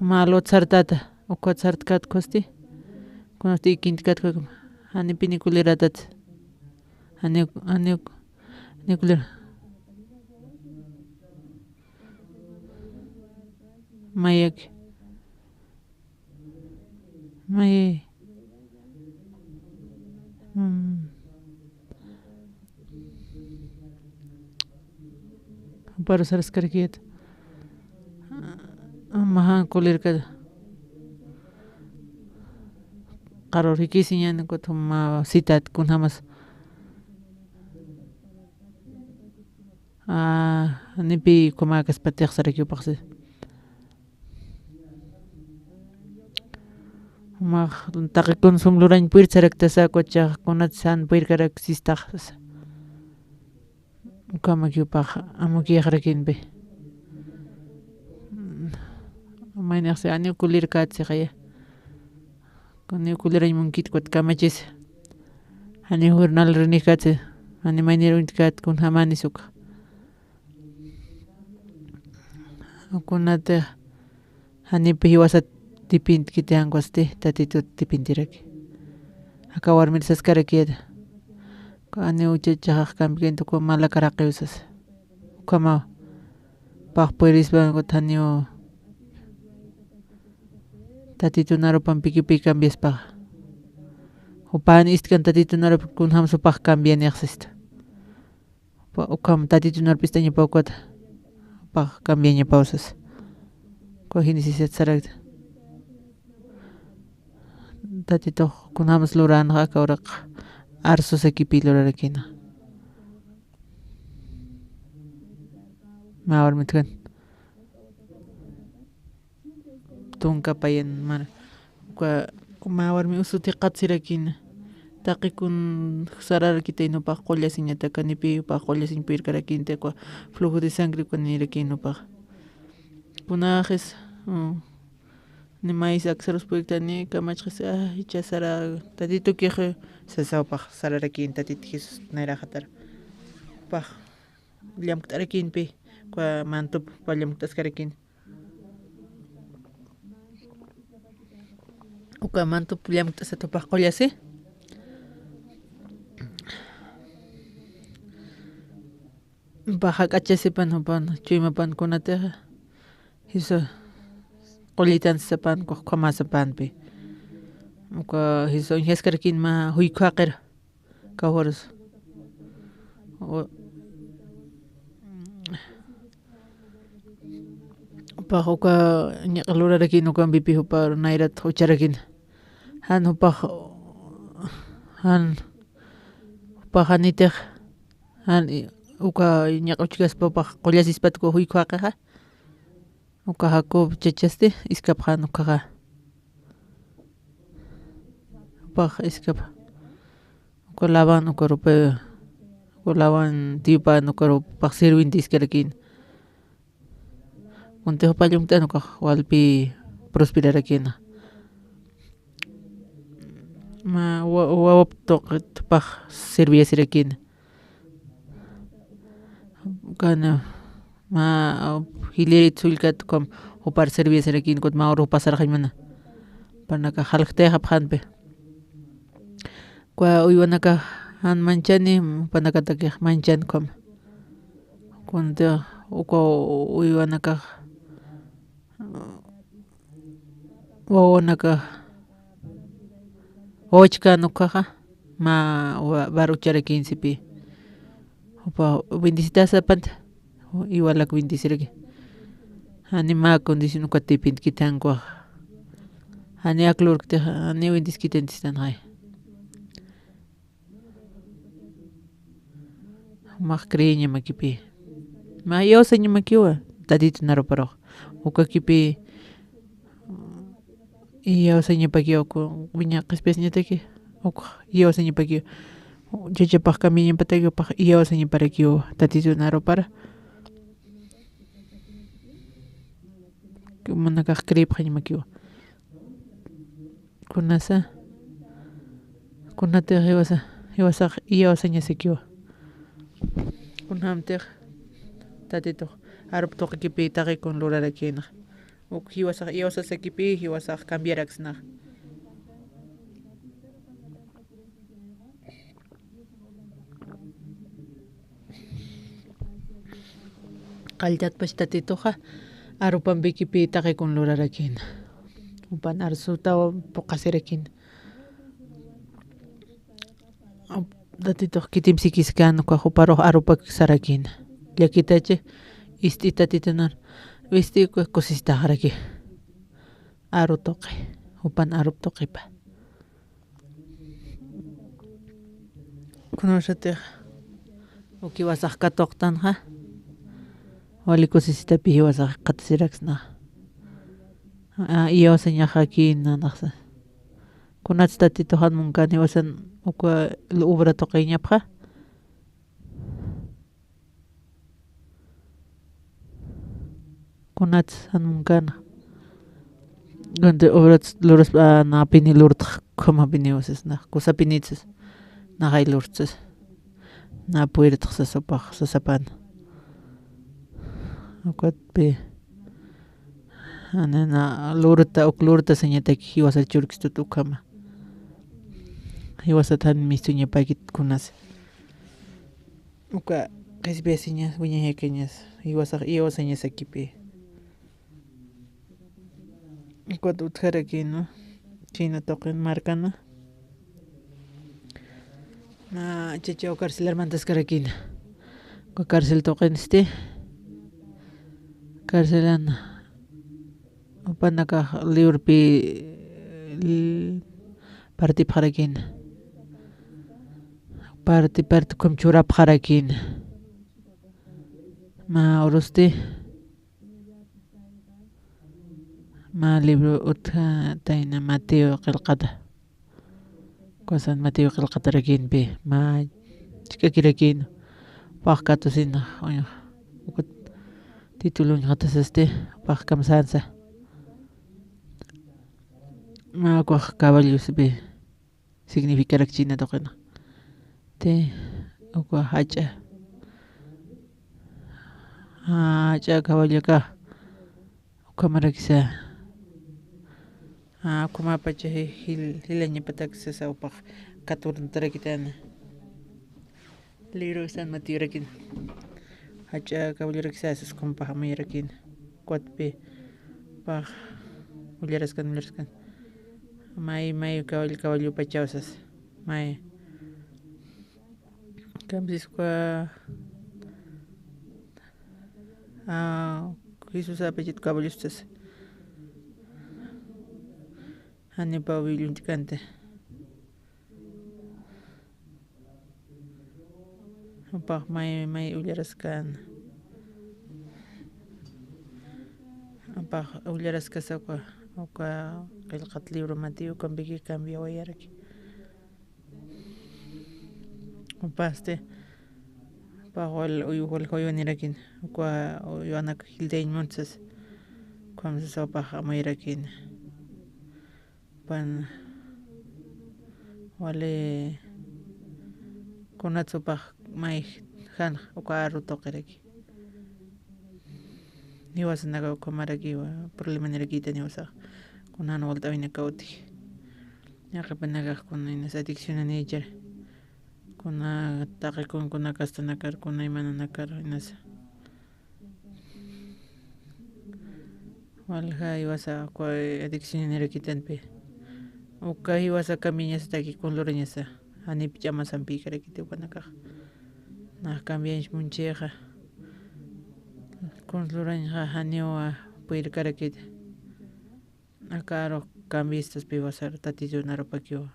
Mä lut sartata. Ukat sartkat kusti. Kunasti ikintkat kukum. Jani pinikuliratat. Jani, jani, jani kulir. Mayak. May. Mm. Para saraskarakiyat. Majan kulirkata. arur jikisiñan kut juma sitat kunjamas. Ah, nipi kumäkaspatix sarakiw paqsi. Jumax taqi kun sum lurañ puyir saraktasa, kuchax kunat san puyirkarak sistax. Ukamakiw pax amukiyxarakinpi. Maynixsi aniw kulirkät sixaya. Kuniw kulirañ munkit kut kamachis. Janiw jornal rinïkatsi. Jani maynir uñtkät kunjamanis uka. Kunatix janipi jiwasat dependkiti, jankwasti Tatitut dependiraki. Aka warmir saskarakiyäta. Janiw uchachaxax cambiakinti, uka malakaraqiw sasa. Ukhamaw. Pax purispa kut janiw Tatitun arupampi kipi cambiaspaxa. Jupan istkan Tatitun arup kunjams jupax cambianix sista. Jupa ukham Tatitun arup istañapaw kut jupax cambiañapaw sasa. Uka jinicisat sarakta. Tatitux kunjams luränxa aka uraq arsusakipi lurarakïna. Mä warmitkan. Tunka payan mar. Uka mä warmi usuti qatsirakïna. Taqi kun sararakitayna jupax qullasiñataka, nipi jupax qullasiñ puyirkarakïnti, uka flujo de sangre uka nirakïna jupax. Kunaxis, mm, ni maysa aksarus puyirktani, kamachxis, ah, icha sara, Tatitukix sasa jupax sararakïn Tatit Jesús nayraxatar. Jupax llamkt'arakïnpi, uka mantup jupa llamkt'askarakïn. Uka mantup llamkt'asat jupax qullasi. Jupax jak'achasipan jupan, chuymapan kunatixa. Jisu qullitan sapan, ukax ukhamasapanpi. Uka Jisu uñjaskarakïn mä juykhu jaqir. Kawkharus. U-, jupax uka ñiq'i lurarakïn ukampipi jupa nayrat jucharakïn. Jan jupax, jan jupax janitix, jan i-, uka ñiq'i uchkaspa jupax qullasispat uka juykhu jaqixa. Uka Jacob chachasti, iskapxan ukaxa. Jupax iskap. Uka Labán, uka rupe, uka Labán tiyupan, uka rupax sirviente iskarakïn. Kuntix jupa llamkt'an ukax walpi prosperarakïna. Mä wa-, wawap tuqit jupax sirviasirakïna. Kana, mä, jilïrit sullkat ukham jupar serviasirakïn, kut mä uru jupasaraxañ mana. Jupanakax jaljtayxapxänpi. Uka uywanakax jan manchani, jupanakatakix manchan ukham. Kunti uka uywanakax wawanakax wawachkän ukkhaxa, mä wa-, bar ucharakïnsipï. Jupa bendecitasapanta, iwalak bendeciraki. Jani mä condición ukat dependkiti, jankwax. Jani aklurkti, jani bendeckitantistanxay. Jumax creeñamakipï. Mä iyawsañamakiwa, Tatitun aruparux. Ukakipi iyawsañapakiwa, uka wiña qhispiasiñataki, uka iyawsañapakiwa. Chachapax cambiañapataki, ukax iyawsañaparakiwa, Tatitun arupara. Jumanakax creepxañamakiwa. Kunasa, kunatix jiwasa, jiwasax iyawsañasakiwa. Kunjamtix Tatitux arup tuqikipï taqi kun lurarakïnax. Uk jiwasax iyawsasakipï, jiwasax cambiaraksnax. Qalltatpach Tatituxa arupampikipi taqi kun lurarakïna. Jupan arsutaw puqasirakïna. Tatitux kitimp sikiskan, ukax juparux arupak sarakïna. Llakitachi, ist'i Tatitunar, ist'i uka kusistaxaraki. Aru tuqi, jupan arup tuqipa. Kunawsatix uki jiwasax katuqtanxa, wali kusisitapi jiwasax qhatasirakisnaxa. A, iyawasañaxakïna nanaxsa. Kunats Tatituxan munkani jiwasan uka obra tuqiñapxa. Kunats jan munkana. Kunti obrat luras, a, napini lurtx, kumapini usas, na, kusapinitsas, naxay lurtsas, na puirtxsas upax, sasapana. Ukatpi, ana, na, lurta, uk lurta sañataki, jiwasar churkistut ukhama. Jiwasat jan mistuñapakit kunas. Uka qhispiyasiñas, wiñayakañas, jiwasax, jiwasañasakipi. Ukat utjarakïna, chhina tuqin markana. Na, chachaw carcelar mantaskarakïna. Uka carcel tuqinsti, carcelan, upanakax liwrpi, l-, partipxarakïna. Parti, parti ukham churapxarakïna. Mä urusti, mä libro utjatayna Mateo qillqata. Kusan Mateo qillqatarakïnpi, mä ch'akirakïna, pax katusina, uña, ukat título uñjtasasti, pax kamsänsa. Mä ukax caballospi significarak china tuqina. Ti, uka jach'a. Jach'a caballoka, ukhamarakisa. A, ukhamapacha ji-, jil-, jilañapatak sasa upax katurtarakitana. Libro San Mateo rakina. Jach'a caballorakisa sas ukhamapax amuyarakina. Cuatpi pax ullaraskan, ullaraskan. May, may caballo, caballo pachaw sas. May. Kamsis uka, a, Jesús apachit caballos sas. Janipaw willuñt'kanta. Upax may, may ullaraskan. Upax ullaraskasa uka, uka qillqat libro Mateo ukampiki cambiawayaraki. Upasti, upax wal uyu, wal juyunirakin, uka uyunak jiltayañ muntsas, ukham sasa upax amuyarakin. Pan wali kunats upax may jan uka arru tuqiraki. Jiwasanaka ukhamarakiwa, problemanirakïtan jiwasax. Kunan walt'awinakaw utji. Yaqhipanakax kuna inas adiccionanichar. Kuna taqi kun, kuna castanakar, kuna imananakar inasa. Walja jiwasa uka adiccionanirakitanpi. Uka jiwasa cambiañasataki kun lurañasa. Janip ch'amasampïkarakiti ukanakax. Nax cambiañs munchixa. Kun lurañxa janiwa puyrkarakiti. Aka arux cambiastaspi jiwasar Tatitun arupakiwa.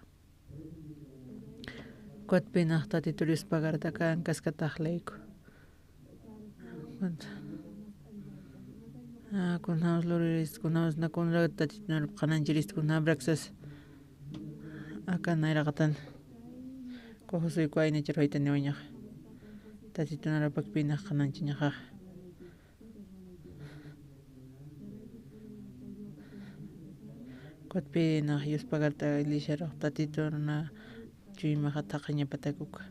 Cuatpinax Tatitur yuspagartaka ankaskatax layku. A, kunjämas luriristu, kunjämas nakunrak Tatitun arup qhanañchiristu, kunjämaraksas. Aka nayraqatan. Kuxusuyku ayna churwaytaniwañax. Tatitun arupakpinax qhanañchañaxa. Cuatpinax yuspagarta iglesiarux Tatitun na chuymaxa thaqhañapatak uka.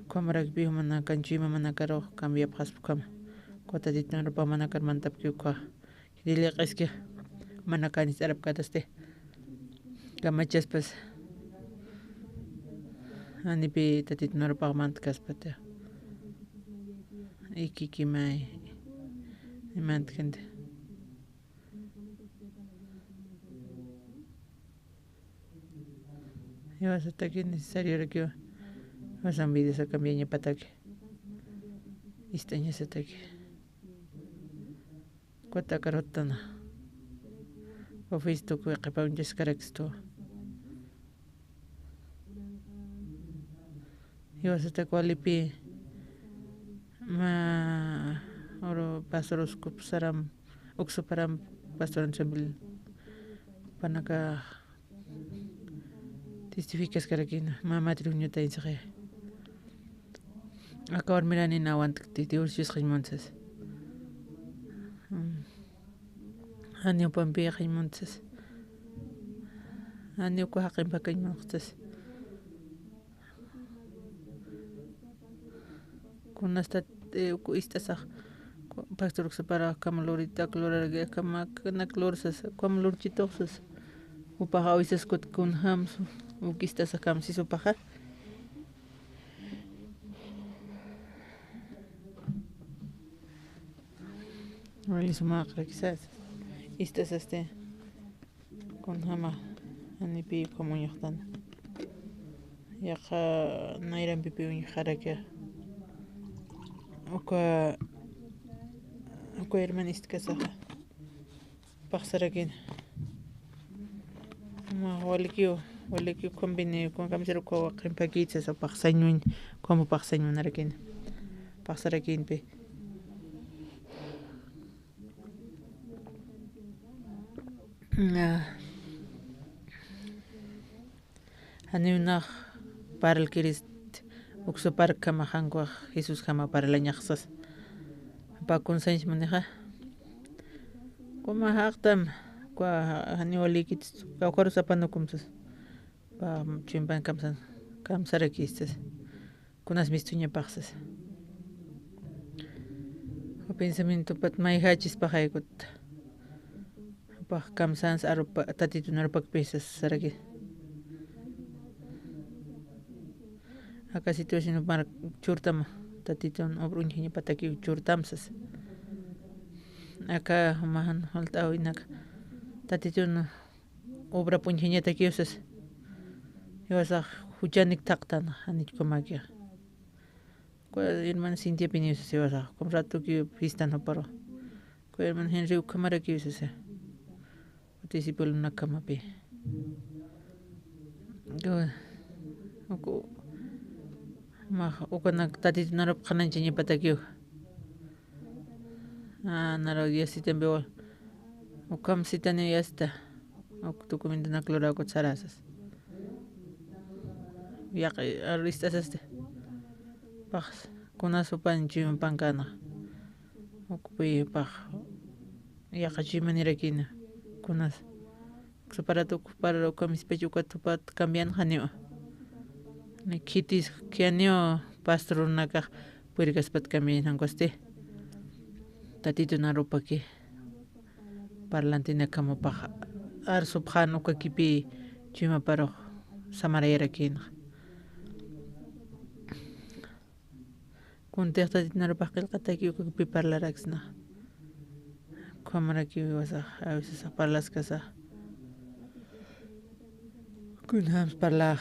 Ukhamarakpi jumanakan chuyma manakarux cambiapxaspa ukhama. Uka Tatitun arupax manakar mantapki uka. Jilï q'iski manakanis arapkatasti. Kamachaspas. Janipi Tatitun arupax mantkaspati. Ikikimay. Imantkanti. Jiwasataki necesariorakiwa. Jiwasan vidasa cambiañapataki. Ist'añasataki. Cuatakaruttana. Oficio tukuy qhipa uñchaskarakistu. Jiwasatak walipi mä uru pastor uskup saram, uksuparam pastor Anchomil panaka testificaskarakina, mä matrimoniotañ saqi. Aka warmiranin awantkti divorcios qiñmuntsas. Mm. Janiw pampi qiñmuntsas. Janiw uka jaqimpa qiñmuntsas. Kunastat, eh, uku ist'asax, ku-, pastor uksapara akham luritak luraraki, akham ak-, nak lursas, akham lurchituxsas. Upaxa awisas kut kunjams, uk ist'asax kamsis upaxa. Wali sumaqrakisas. Ist'asasti. Kunjama, janipi ukham uñuxtan. Yaqha nayrampipi uñjaraki. Uka, uka hermana ist'kasaxa. Paqsarakina. Ma, walikiw, walikiw convenio, con camisero, con qimpakitsas, paqsañuñ, como paqsañunarakina. Paqsarakinpi. Ah. Janiw nax parlkirist uksu parkjama, jankwax Jesusjama parlañaxsas. Jupa kunsañs munixa. Kuma jaqtam, kwa janiw walikit, kawkarus apanukumsas. Pa chimpan kamsan, kamsarakistas. Kunas mistuñapaxsas. Jupa pensamientopat mayjachispaxaykut. Jupax kamsans arupa, Tatitun arupakpisas saraki. Aka situación mar churtam, Tatitun obra uñjañapatakiw churtamsas. Aka jumaxan falt'äwinak Tatitun obra uñjañatakiw sas. Jiwasax juchanik thaqtan, janich ukhamakixa. Hermana Cintia piniw sas jiwasax, como ratokiw fiestan juparu. Hermana Henry ukhamarakiw sas. Discipulonakamapi. Uku, max, ukanak Tatitun arup qhanañchañapatakiw. Ah, naru yasitampiwa. Ukham sitani yasta. Uk documentonak luräkut sarasas. Yaqi, aru ist'asasti. Pax, kunas jupan chuyman pankana. Ukpi pax, yaqi chuyman irakina. Kunas. Uksaparat ukpar ukham ispach ukat jupat cambian janiwa. Ni khitis khianiw pastor runakax purirkaspat cambian jankwasti. Tatitun arupaki. Parlantinakamapax arsupxan ukakipi chuymaparux samarayarakïnxa. Kuntix Tatitun arupax qillqatakiw ukakipi parlaraksna. Ukhamarakiw jiwasax, a veces parlaskasa. Kunjams parlax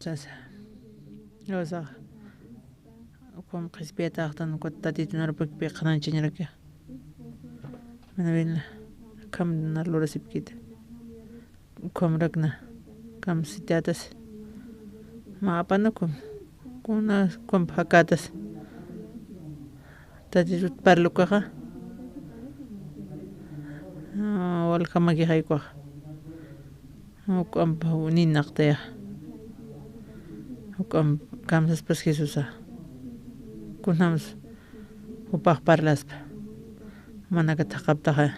sasa. Jiwasax. Ukham qhispiyataxtan ukat Tatitun arupakpi qhanañchañaraki. Mana bien, akham nar lurasipkita. Ukhamrakna, ukham sitatas. Mä apanukum, kuna ukham jakätas. Tatitut parlukaxa. Ah, waljamakixaykwaxa. Juk'amp ninaqtaya. Juk'amp kamsaspas Jesusa. Kunjams jupax parlaspa. Manaka thaqaptaxa.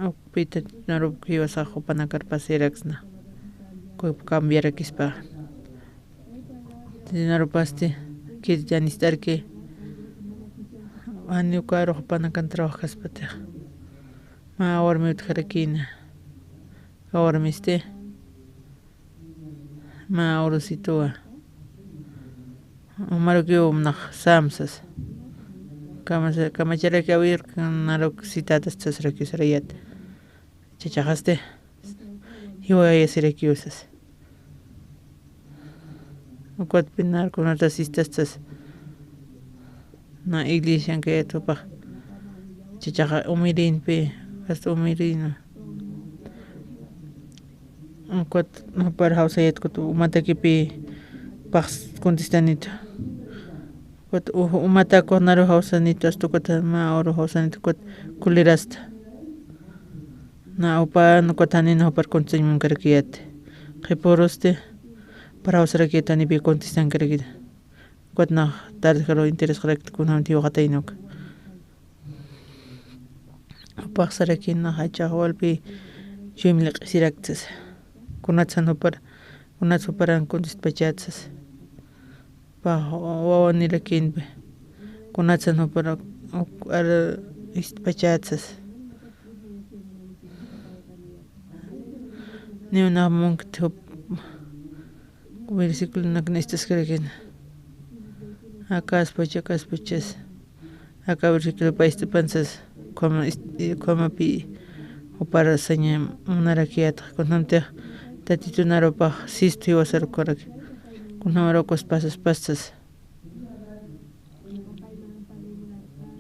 Ukpita narup jiwasax jupanakar pasiraksna. Kup cambiarakispa. Dinarupasti, kit yanist'arki. Janiw ukarux panakan trabajkaspatix. Mä warmi utjarakïna. Uka warmisti. Mä urusituwa. Umarukiw nax samsas. Kamasa-, kamacharaki awir, naruk sitatas sasrakiw sarayat. Chachaxasti. Jiwayasirakiw sas. Ukatpi narkunatas sistastas. Na iglesian kayatupax. Chachaxa umirinpi, hasta umirina. Ukat jupar jawsayat kut umatakipi pax contestanitu. Ukat u-, umatak naru jawsanitu, asta ukat mä uru jawsanitu, ukat kulirasta. Na upan ukat janina jupar contestañ munkarakiyäti. Qhipurusti, para jawsarakiyäti, janipi contestankarakita. Ukat nax tardejaru interesqarakta kunjamti jiwaqatayna uka. Jupax sarakïna, jachax walpi chuyma liq'isirakta sasa. Kunatsan jupar, kunats juparan contestpachäta sasa. Jupax wawanirakïnpi. Kunatsan jupar uk ar istpachäta sasa. Niw nax munkti jup versículonak nistaskarakïna. Akaspacha, akaspacha sasa. Aka versículopa ist'apan sasa, ukhama ist-, ukhamapi jupar saña munarakiyäta, kunjamtix Tatitun arupax sistu jiwasar ukharak, kunjamar ukas pasas pasas.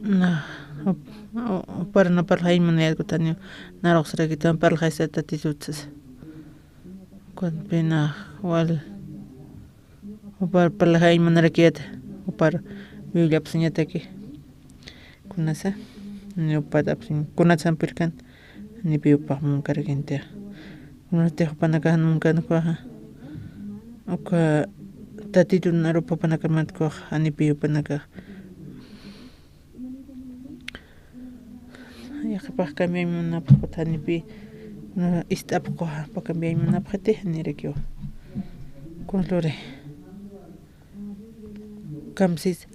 Na, jup-, u-, jupar na parlxañ munayät kutani, narux sarakïta parlxaysa Tatitut sasa. Kunpi na wal Jupar parlaxañ munarakiyäta, jupar Bibliap sañataki. Kunasa, ni jupat apsin, kunatsan pirkan, janipi jupax munkarakintix. Kunatix jupanakax jan munkan ukaxa. Uka Tatitun arup jupanakamat ukax, janipi jupanakax. Yaqhipax cambiañ munapxi, janipi, no, ist'apxi, jupa cambiañ munapxiti, janirakiwa. Kunsa luri. Kamsis.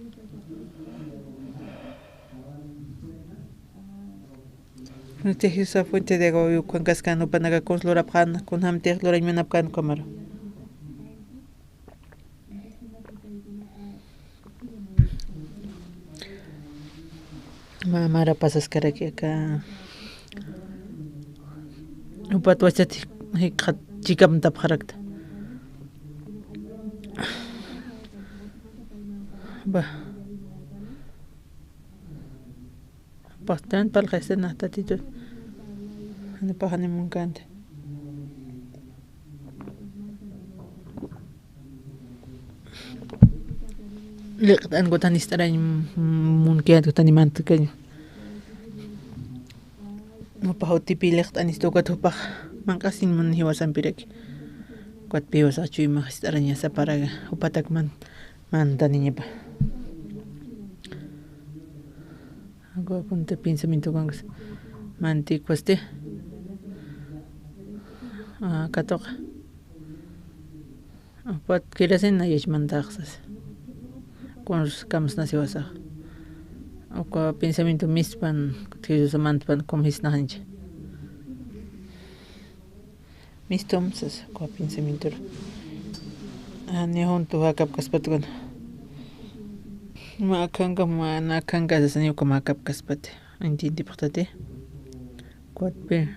Kunatix Jesusa fuente de agua viva ukan kaskan jupanaka kunsa lurapxän, kunjamtix lurañ munapkän ukhamaru. Mä mara pasaskaraki aka. Jupat wachat jik-, jikxat chikamtapxarakta. Ba. Pastan parlxaystan Tatitut. Janipax jani munkänti. Liqt'an kutan ist'arañ, mm, munkiyät kutan imantkañ. Jupax utipï liqt'anistu ukat jupax manq'asiñ mun jiwasampiraki. Ukatpï jiwasax chuymax ist'arañasa para jupatak man-, mantaniñapa. Uka punta pensamiento kankas. Mantikwasti. Ah, katuqa. Jupat kirasin na yachmantaxsas. Kunsa kamsnasiwasax. Uka pensamiento mispan, Jesusa mantpan, kum jisnaxancha. Mistum sasa, uka pensamientor. Ah, ni juntu jakapkaspat kuna. Mä akhanka, mä na akhanka sasa, ni uka mä jakapkaspat. Entiendipxtati. Ukatpi.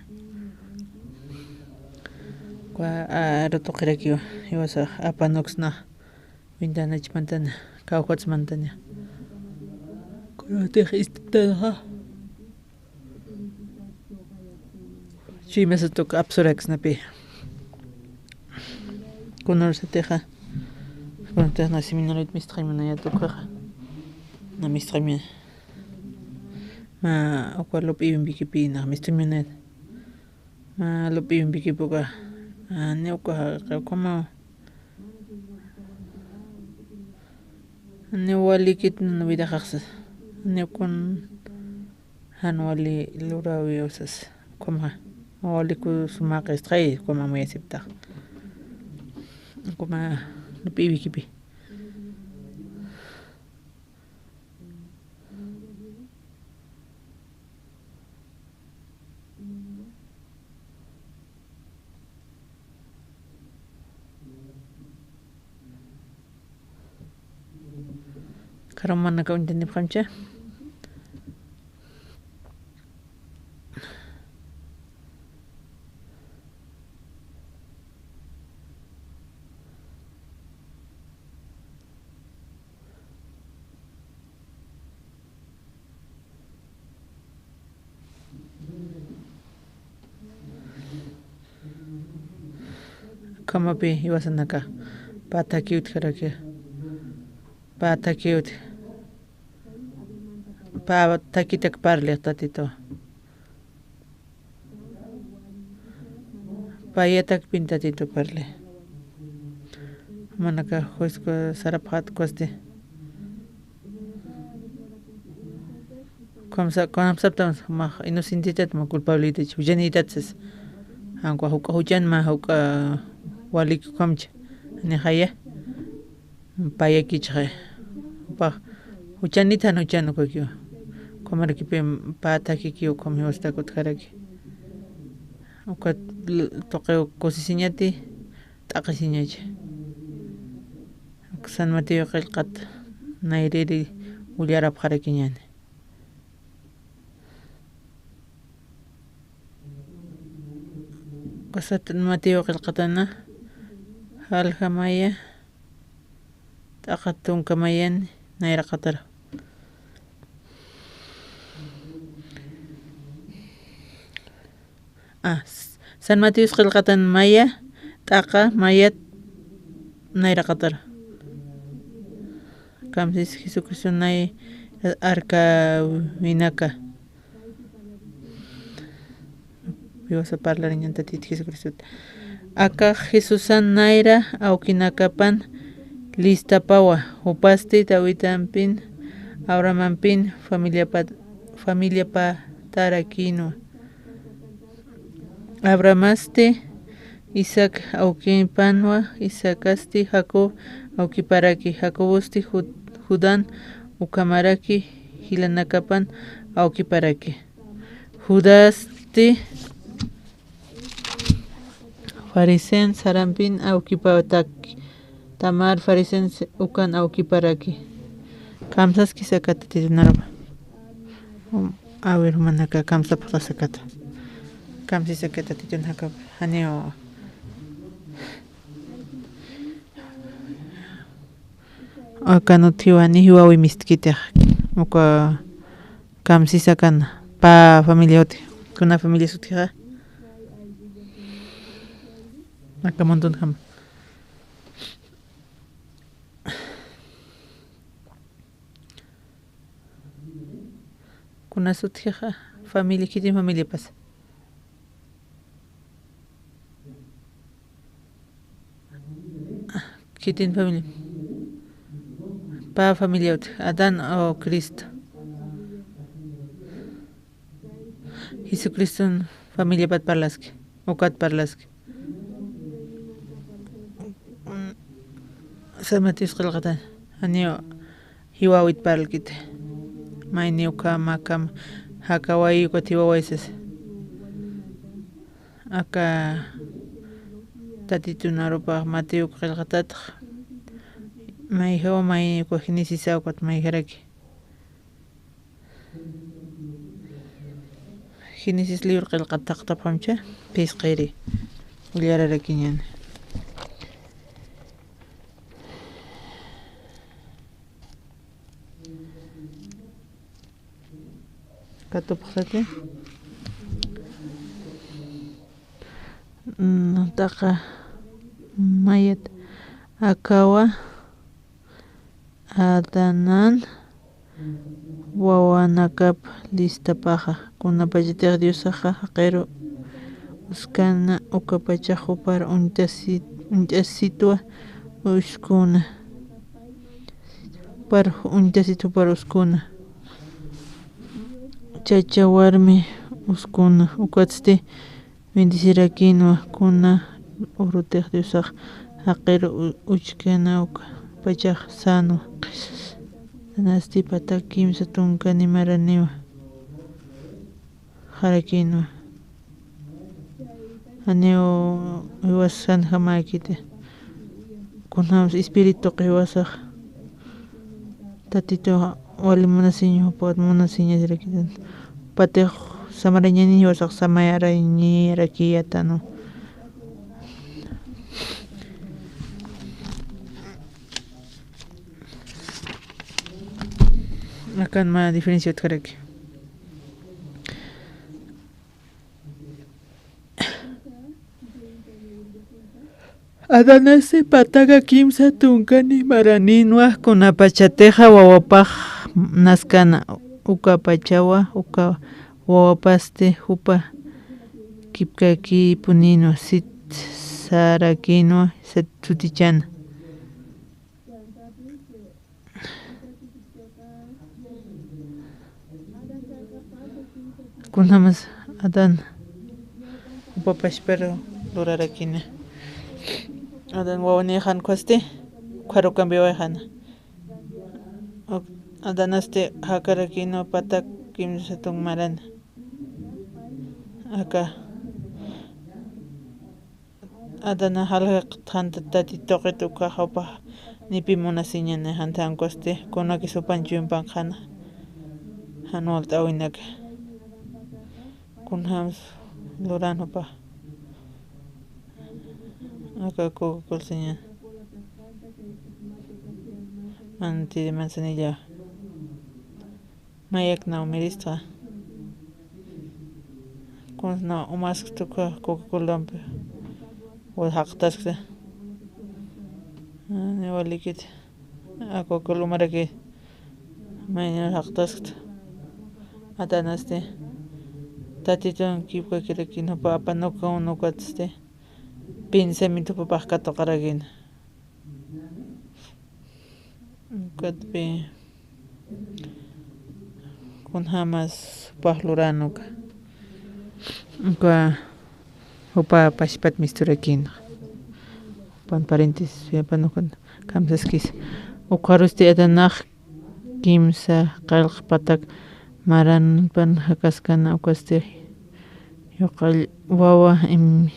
Uka, ah, aru tuqirakiwa, jiwasax apanuksnax. Vintanach mantana, kawkats mantana. Kunatix ist'tanxa. Chuymasatuq apsuraksnapi. Kunarsatixa. Kunatix na seminariot mistxañ munayät ukhaxa. Na mistxañ. Mä uka lup'iwimpikipi nax mistxañ munayät. Mä lup'iwimpikipuka. Ah, ni uka, ukhama. Ni walikit nanawidaxaxsas. Ni kun jan wali luräwiw sas. Ukhama. Waliku sumaqistxay, ukhama muyasiptax. Ukhama lup'iwikipi. Karumanaka uñtanipxamcha. Ukhamapi jiwasanaka Pä thakhiw utjaraki. Pä thakhiw utj-, pä thakhitak parli Tatituwa. Payatakpin Tatitu parli. Jumanaka juicio sarapxät ukhasti. Kamsa-, kamsapxtam mä inocentetat mä culpabilitat, juchanïtat sas. Aunque juk'a juchan mä juk'a walik ukamcha. Nixaya. Payakichxi. Jupax juchanïtan juchan ukakiwa. Ukhamaraki pä thakhikiw ukham jiwastak utjaraki. Ukat l-, tuqiw kusisiñati, t'aqhisiñachi. San Mateo qillqat nayriri willarapxarakiñäni. San Mateo qillqatana, jalja maya, t'aqa tunka mayani, nayraqatar. Ah, s-, San Mateos qillqatan maya, t'aqa, mayat, nayraqatar. Kamsis Jesucristo nay arkawinaka. Jiwasa parlariñan Tatit Jesucristot. Akax Jesusan nayra awkinakapan listapawa, jupasti Davidampin, Abrahamampin, familiapa-, familiapatarakïnwa. Abrahamasti Isaac awkipanwa, Isaacasti Jacob awkiparaki, Jacobosti Ju-, Judan ukhamaraki jilanakapan awkiparaki. Judasti Fariseen sarampin awkipataki, Tamar Fariseen ukan awkiparaki. Kamsaskisa kata Tatitunarpa. Um, a ver, jumanaka, kamsapxta sakata. Kamsisa kata Tatitun jakapa. Janiw. Akan utjiwa, ni jiwawi mistkitix. Uka kamsisa kan. Pä familia utji. Kuna familia utjixa. Aka muntunjama. Kunas utjixa, familia, khitin familiapas. Khitin familia. Pä familia utji, Adán o Cristo. Jesucriston familiapat parlaski, ukat parlaski. San Mateos qillqatan, janiw jiwawit parlkiti. Mayni ukham, akham, jakawayi ukat jiwawayi sasa. Aka Tatitun arupax Mateo qillqatatx, mayjaw, mayni uka Genesis ukat mayjaraki. Génesis libro qillqat taqtapxamcha, phisqiri willararakiñäni. Katuqsati. Mm, t'aqa mayat akawa Adanan wawanakap listapaxa, kunapachatix Diosaxa jaqiru uskana ukapachax jupar uñt'asi-, uñt'asitwa uskuna. Jupar uñt'asit jupar uskuna. Chacha warmi uskuna. Ukatsti bendecirakinwa, kuna urutix Diosax jaqiru u-, uchkana ukapachax sänwa. Qhisanasti pata kimsa tunka nimaraniwa jarakinwa. Janiw jiwasanjamäkiti. Kunjams espíritu jiwasax Tatitu wali munasiñ, jupat munasiñasirakitan. Jupatix samarañäni, jiwasax samarañarakiyätanwa. Akan mä diferencia utjaraki. Adanasti pataka kimsa tunkani maraninwa, kunapachatixa wawapax naskana, ukapachawa, uka wawapasti jupa kipkakipuninwa, Sit Sarakinwa, Sit sutichana. Kunjamas Adán jupa pachparu lurarakina. Adán wawanïxan ukhasti, ukharu cambiawayxana. Adanasti jakarakina patak kimsa tunk marana. Aka Adana jalxaqtxanta Tati tuqit ukaxa jupax nipï munasiñani, jan ukhasti kunakis jupan chuymanpxäna, jan walt'äwinaka. Kunjams luran jupax. Aka Coca-Cola siñan. Manti de manzanilla. Mayaknaw miristxa. Kunsnaw umaskta uka Coca-Colampi. Wal jaqtaskta. Ni walikit. A Coca-Cola umaraki. Mayni jaqtaskta. Adanasti Tatitun kipkakirakin jupa apanukaw ukatsti. Pensamiento jupapax katuqarakina. Ukatpi kunjamas jupax luran uka. Uka jupa pachpat misturakina. Jupan parientes, jupan ukan kamsaskis. Ukxarusti Adanax kimsa qillq patak maranpan jakaskana, ukasti yuqall wawa im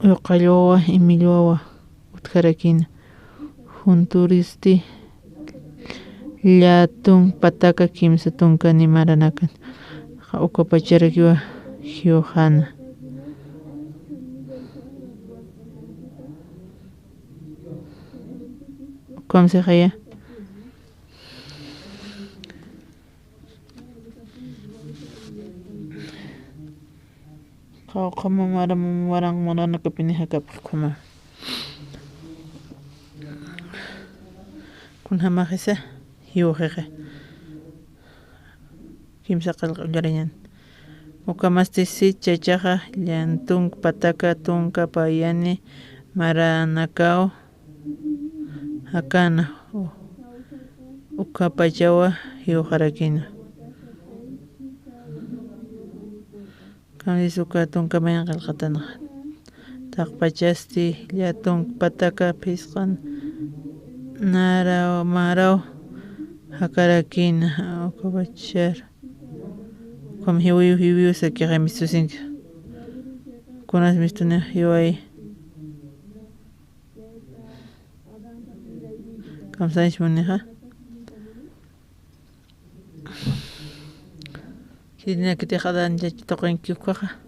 Yuqall wawa, imill wawa utjarakina. Junturisti llätunk pataka kimsa tunkani maranakan. Ukapacharakiwa jiwxäna. Ukamsixaya. Qawqha mamaram waranq maranakapini jakapxi ukhama. Kunjamaxisa jiwxixa. Kimsa qillq ullarañan. Ukhamasti sit chachaxa llätunk pataka tunka payani maranakaw jakana, u-, ukhapachawa jiwxarakina. Kamsis uka tunka mayan qillqatanxa. Taqpachasti llätunk pataka phisqan naraw maraw jakarakina, ukapachar. Ukham jiwiw jiwiw sakixa mistusinki. Kunas mistuni jiway. Kamsañs munixa. Khitinakitix Adán chach tuqinki ukaxa.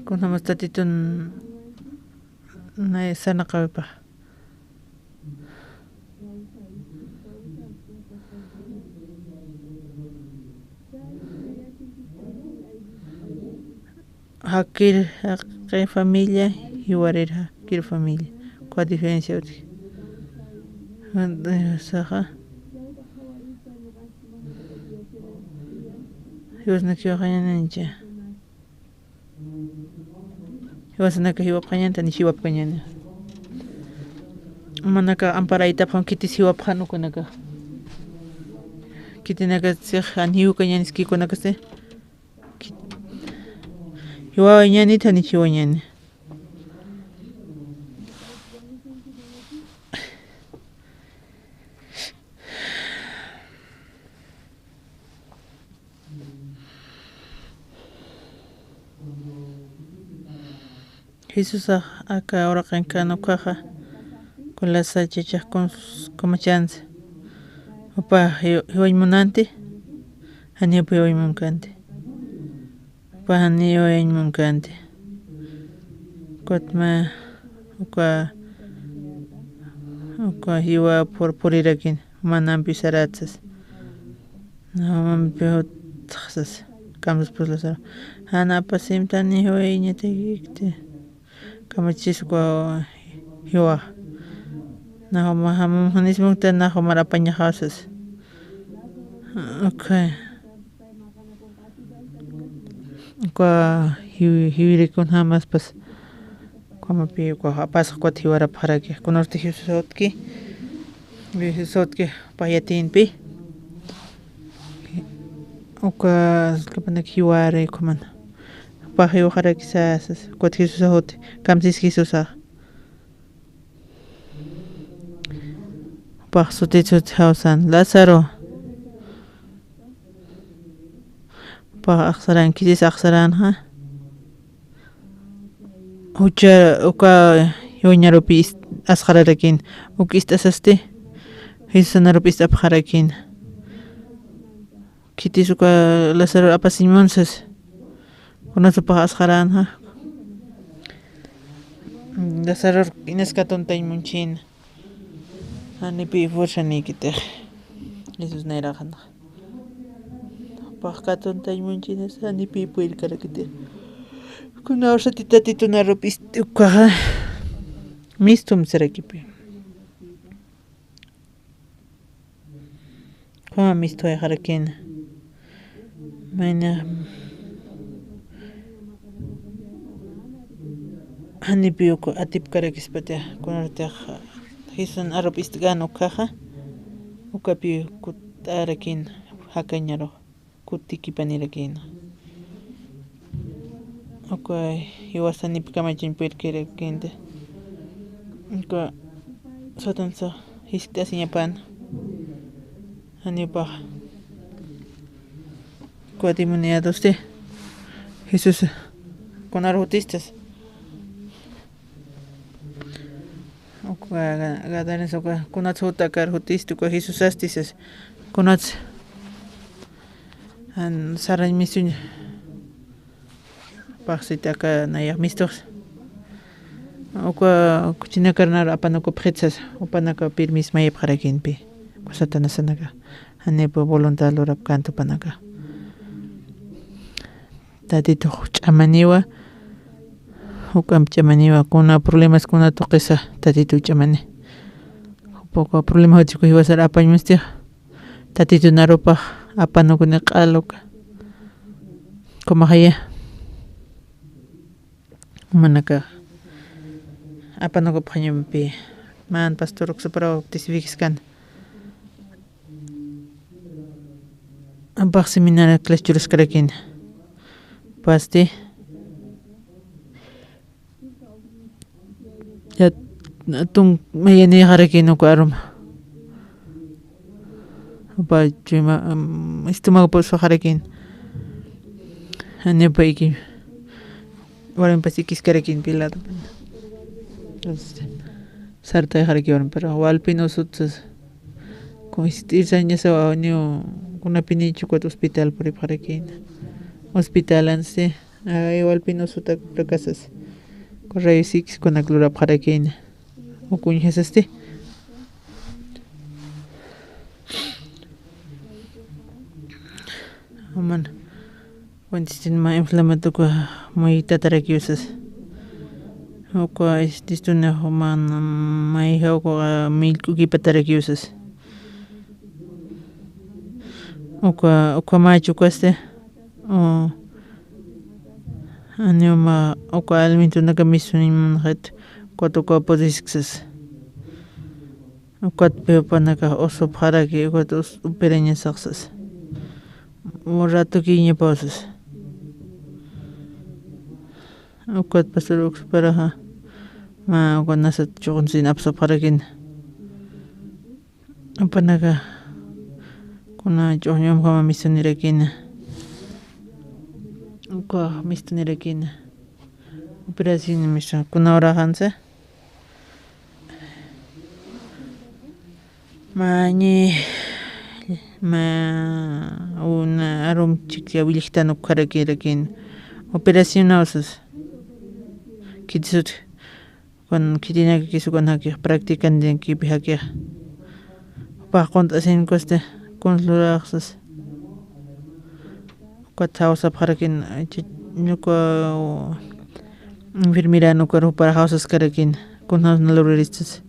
Kunjamas Tatitun nay sarnaqawipax. Jakir, jaqi familia, jiwarir jakir familia. Uka diferencia utji. Saxa. Jiwasnak jiwaqañanancha. Jiwasanaka jiwapxañan, tani jiwapkañani. Umanaka amparaytapxan khitis jiwapxan ukanaka. Khitinaka six jan jiwkañaniski ukanakasti. Khit-, jiwawañani, tani jiwañani. Jesusax aka uraqinkan ukaxa, kulasa chachax kuns-, kamachansa. Jupa jiw-, jiwañ munanti, jani jupa jiwañ munkanti. Jupa jani jiwañ munkanti. Ukatma uka, uka jiwa pur-, purirakina, manampi saratsas. Naxwa mampi jutxsas. Kamsas pus Lázaro. Jan apasimtani jiwayañatakikti. Kamachis ukwa jiwa. Naxwa ma-, jam-, janis mukta naxwa mar apañaxasas. Okay. Ukwa jiwi-, jiwirikun jamaspas. Ukhamapi ukwa apasxa ukat jiwarapxaraki. Kunasti Jesús utki. Jesús utki payatinpi. Uka kapanak jiwari ukhaman. Upax jiwxarakisasas. Ukat Jesús uti. Kamsis Jesús. Upax sutit sut jawsan, Lázaro. Upax axsaran, khitis axsaran, ja. Jucha, uka jiwañarupi is-, asxararakïn, uk ist'asasti, Jesusanarupi ist'apxarakïn. Khitis uka Lázaro apasiñ munsas. Kunas upax asxaran, ja. Lázaro inas katuntañ munchïna. Janipi fuerza nïkitix. Jesús nayraxanxa. Upax katuntañ munchïnas, janipi purirkarakitix. Kuna ursati Tatitunarupi ist-, ukaxa. Mistum sarakipi. Juan mistxayxarakïna. Mayna janipi uk atipkarakispatia, kunartix Jesusan arup ist'kän ukhaxa, ukapi kut'arakïna, jakañarux. Kutikipanirakïna. Uka jiwasanip kamachiñ purirkarakïnti. Uka Satansa jiskt'asiñapan. Janipax. Uka demoniadosti. Jesús kunar jutistas. Uka ga-, gadarenas uka kunats jutakar jutisti uka Jesusasti sas. Kunats jan sarañ misuñ paxsit aka nayax mistux. Uka kuchinakar nar apanakupxit sas. Upanaka permis mayapxarakïnpi. Uka satanasanaka. Janipa voluntad lurapkänti upanaka. Tatitux ch'amaniwa, juk'amp ch'amaniwa, kuna problemas kuna tuqisa Tatitu ch'amani. Jupa uka problema juch'uku jiwasar apañ mustixa, Tatitunarupax apanukuni q'al uka. Kumaxaya. Manaka apanukupxañampi, man pastor uksuparaw testifikiskan. Ampax seminario clase churaskarakïna. Pasti. Ya, tun, mayanïxarakïna uka aruma. Upa chuyma, am, estómago pusuxarakïna. Janipa iki. Waranpas ikiskarakïna Pilato. Sartayxaraki waranpara. Walpin usut sas. Kun ist'irsañasa niw kunapinichu ukat hospital puripxarakïna. Hospitalan si. Ay, walpin usutak prakasas. Kun rayos X kunak lurapxarakïna. Ukuñjasasti. Aman. Intestino mä inflamado uka maytatarakiw sas. Uka intestino mä, mayja uka millk'ukipatarakiw sas. Uka, uka mä chukasti. O, aniw mä uka alimentonaka misuniñ munxit, ukat uka pudisksas. Ukat pipanaka usupxaraki, ukat us-, upirañasaxsas. Un ratokiñapaw sas. Ukat pastor uksuparaxa, mä uka nasat chuqunsin apsupxarakïna. Upanaka kuna ch'uxñumjama mistunirakïna. Uka mistunirakïna. Operación mistun. Kuna uraxansa. Mañi, ma, una arum chikya willjtan ukxarakirakïna. Operación awsas. Khitisut. Kun khitinakakis ukan jakix practicantinkipi jakix. Jupax qunt'asin ukaste, kuns luraxsas. Ukat jawsapxarakin, cha-, uka enfermeran ukar jupar jawsaskarakina, kunjams na luraristas.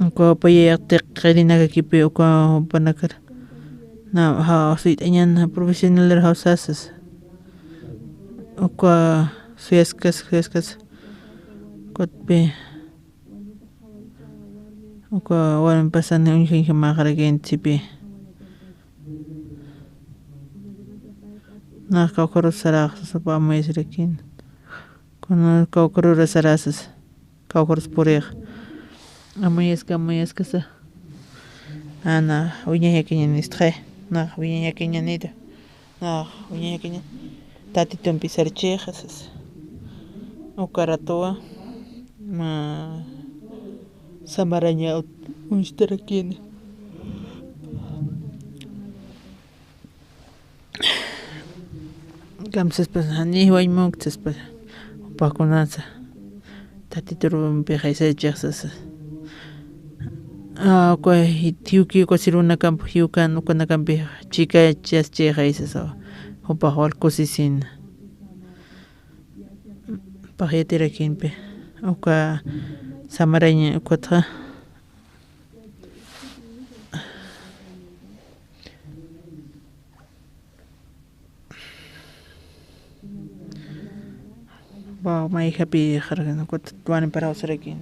Uka payayaqtiq qirinakakipi uka jupanakar. Na, ja, suyt'añan profesionalar jawsasas. Uka suyaskas, suyaskas. Ukatpi. Uka warmi pasan uñjañjamaxarakin sipi. Nax kawkharus saraxsas upa amuyasirakin. Kuna kawkharura sarasas. Kawkharus purixa. Amuyaska, amuyaskasa. Ana, wiñayakiñanistxi. Nax wiñayakiñanita. Nax wiñayakiña. Tatitumpi sarchixasas. Uka ratuwa. Ma, samaraña ut-, uñstarakini. Kamsaspas, janiw wañmunktaspas, jupakunasa. Tatiturumpi jaysachixsasa. A, uka ji-, jiwki uka sirunakamp, jiwkan ukanakampi chikachas chixaysasa. Jupax wal kusisina. Pax yatirakimpi. Uka samaraña ukatxa. Wow, mayjapi jargan, ukat warmi para usarakin.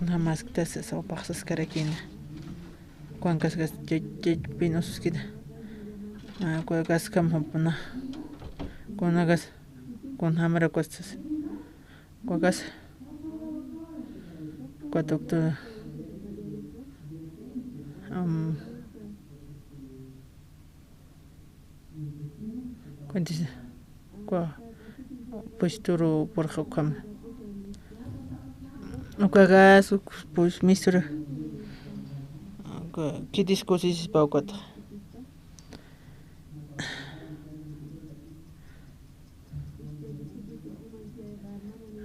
Namasktas sawapaxsaskarakina. Kuankaskas chachapin ususkita. Ah, kuakas kam jupna. Kunakas, kun jamra kuastas. Kuakas. Kua doctor. Am, Kuantis, kua, pues, turu purxa ukham. Ukagas, uk, pues, mistura. Uka, kitis kusisispa ukata.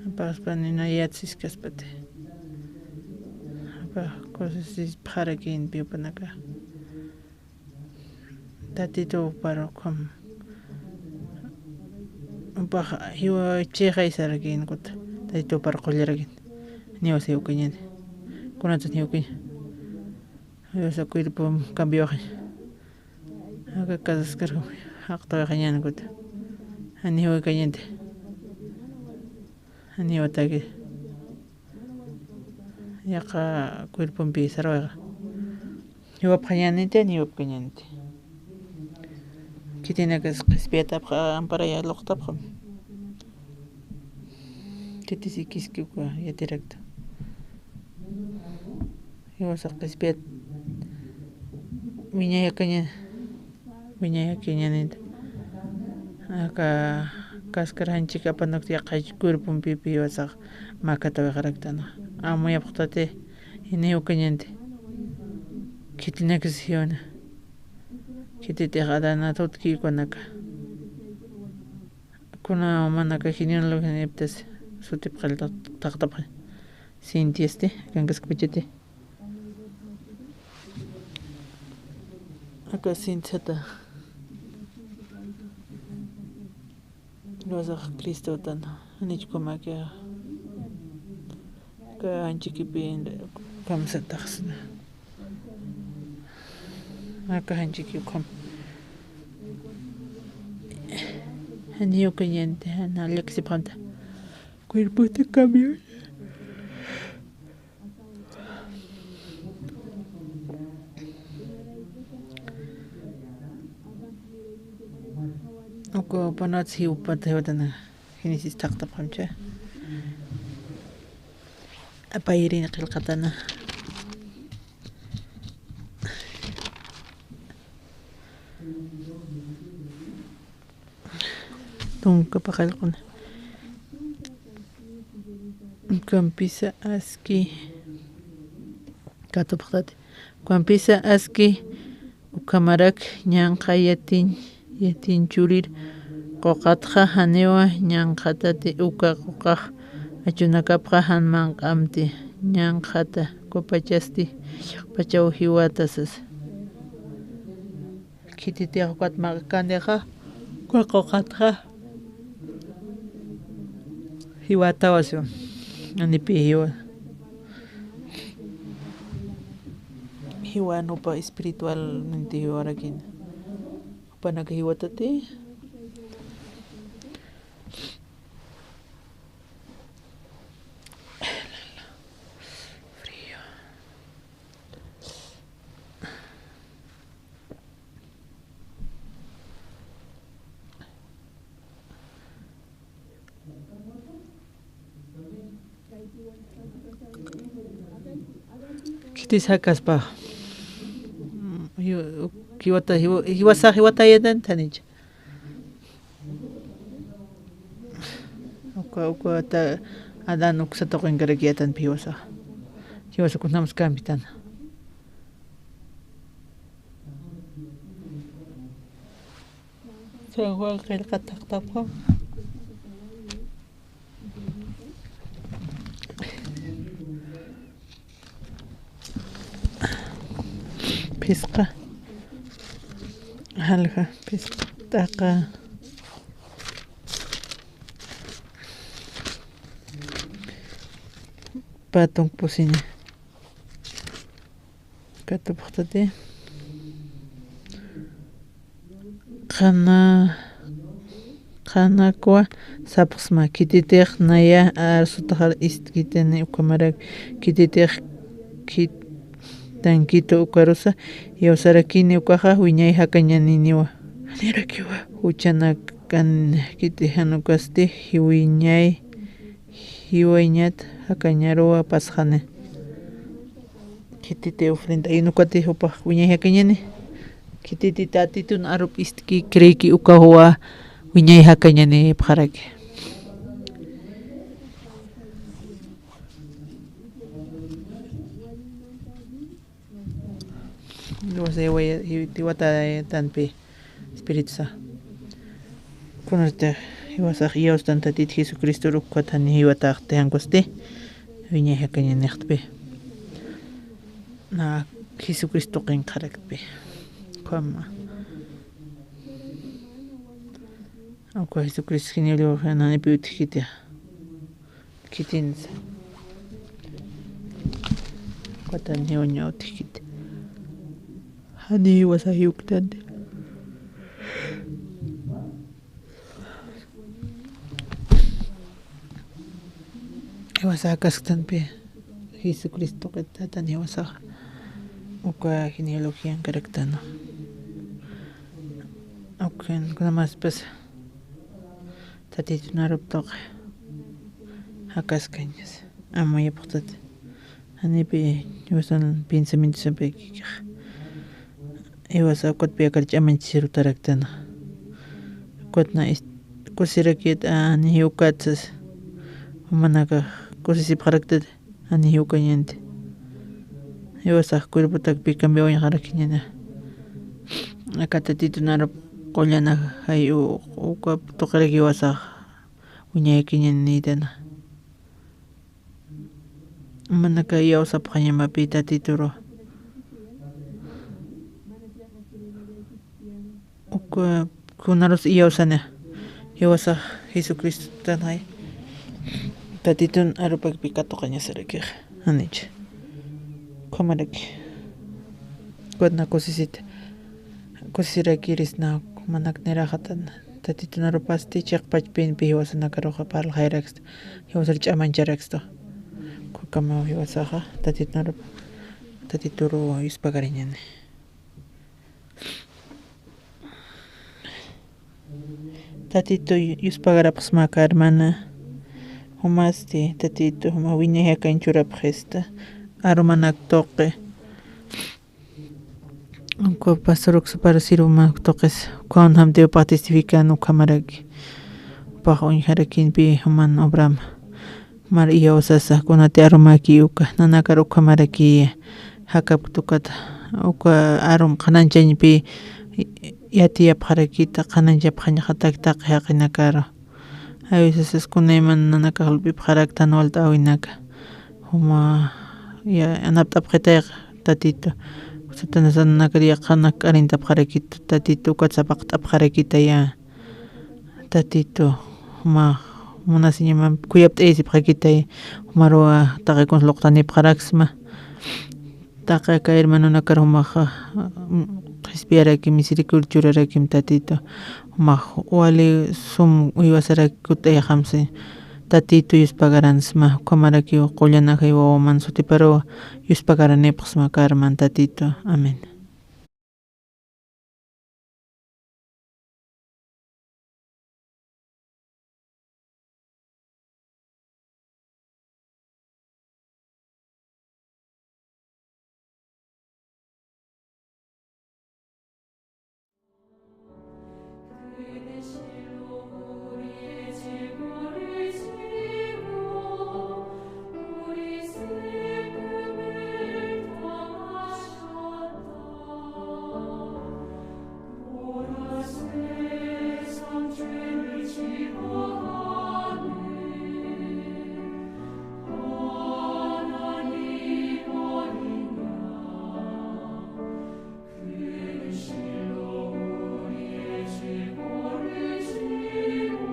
Apaspa nina yatsiskaspati. Apa, kusisispa jarakin piupanaka. Tatitupar ukham. Upax jiwa chixay sarakin kuta. Tatitupar qullarakin. Niwasa jiwkañani. Kunatsa jiwkaña. Jiwasa cuerpo cambioxaña. Aka kasaskar jaqtawixañani kuta. Jani jiwkañanti. Jani jiwataki. Yaqa cuerpompi sarwixa. Jiwapxañaniti, jiwapkañaniti. Khitinakas qhispiyatapxa, amparaya luqtapxam. Khitisikiski uka yatirakta. Jiwasa qhispiyat wiñayakaña. Wiñayakiñanita. Aka kaskar janchik apanakta yaqha cuerpompipi jiwasax makatawixaraktana. Amuyapxtati, jina jiwkañanti. Khitinakis jiwana. Khititix adana tutki ukanaka. Kuna manaka jiniwan lugin iptas sutipxil taqtapxi. Sintiasti, kankaskpachati. Aka sintsata. Luwasax Cristotan, nichkumaki. Aka janchikipi kamsataxsna. Aka janchiki ukham. Jani jiwkañanti, jana llaksipxamta. Cuerposta cambio. Uka panats jiwpat jiwatana. Génesis taqtapxamcha. Apayrin qillqatana. Tunka paqallquna. Ukampisa aski. Katupxtati. Ukampisa aski ukhamarak ñanqha yatin, yatin churir quqatxa janiwa ñanqhatati uka quqax achunakapxa jan manq'amti ñanqhata kupachasti pachaw jiwata sasa. Khititix ukat maqkanixa, uka quqatxa jiwatawasiwa. Anipi jiwa, jiwan jupa espiritualmente jiwarakina. Jupanaka jiwatati. Frío. Khitis jakaspa. Jiwata, jiwa-, jiwasax jiwatayatan thanicha. Uka, uka ta Adán uksa tuqinkarakiyätanpi jiwasax. Jiwasa kunjams kampitan. San Juan qillqat thaqtapxam. Phisqa. Jalja, phisqa t'aqa. Patunk pusiña. Katupaxtati. Qhana, qhanakwa sapxsma, khititix naya arsutaxar istkitani ukhamarak, khititix khitankitu ukarusa, iyawsarakini ukaxa wiñay jakañaniniwa. Janirakiwa juchanakan khiti jan ukasti jiwiñay, jiwañat jakañaruwa pasxani. Khititi ofrenda, y ukati jupax wiñay jakañani. Khititi Tatitun arup istki creeki ukax juwa wiñay jakañanipxaraki. Jiwasa jiwaya-, jiw-, jiwatatanpi Espiritusa. Kunasti jiwasax iyawstan Tatit Jesucristor ukkhat jani jiwataxti jan ukasti, wiñay jakañanixtpi. Na Jesucristo qinqharaktpi. Ukhama. Ukha Jesucristo jiniw nananipi utjkiti. Khitinsa. Ukhatan jiwaña utjkiti. Jani jiwasa jiwktanti. Jiwasa jakasktanpi Jesucristo tuqitatan jiwasaxa. Uka genealogiankaraktana. Ukan kunamaspas Tatitun arup tuqi jakaskañas. Amuyapxtati. Janipi jiwasan pensamientosampikix. Jiwasa ukatpi akar ch'amañchasirutaraktana. Ukatna is-, kusirakit, a, ni ukatsas. Jumanakax kusisipxaraktati. Jani jiwkañanti. Jiwasax cuerpotakpi cambiawañxarakiñana. Aka Tatitun arup qullana jay u-, uka tuqiraki jiwasax wiñaykañanitana. Jumanaka iyawsapxañamapi Tatituru. Uka kunarus iyawsani, jiwasax Jesucristotanxay. Tatitun arupakpi katuqañasarakix, janicha. Ukhamaraki. Ukatna kusisita. Kusisirakirisna, manak niraxatan. Tatitun arupasti chiqpachpinpi jiwasanakaruxa parlxayaraksta. Jiwasar ch'amañcharaksta. Ukakamaw jiwasaxa, Tatitun arupa. Tatituru yuspagariñani. Tatitu yuspagarapxsma aka hermana, jumasti Tatitu juma wiñay jakañ churapxista, arumanak tuqi. Uka pastor uksa parasirumanak tuqis, ukawan jamtiw jupax testifican ukhamaraki. Jupax uñjarakimpi juman obrama. Mar iyawsasa, kunati arumaki uka, nanakar ukhamaraki jakapkta ukata, uka arum qhanañchañpi yatiyapxarakita, qhanañchapxañxatak taqi jaqinakaru. A veces kunayman nanakax lup'ipxarakta jan walt'äwinaka. Juma, ya, anapt'apxitayqa Tatitu. Satanasan nakar yaqha nakk'arintapxarakitu, Tatitu, ukat sapaqt'apxarakitaya. Tatitu, juma munasiñama khuyapt'ayasipxakitay, jumaruwa taqi kuns luqtanipxaraksma. Taqi aka hermanonakar jumaxa, mm, qhispiyarakim, misericordia churarakim, Tatitu. Jumax wali sum uywasarak kut'ayxamsi, Tatitu, yuspagaransma, ukhamarakiw qullan ajay wawaman sutiparuwa yuspagaranipxsma karman, Tatitu. Amén.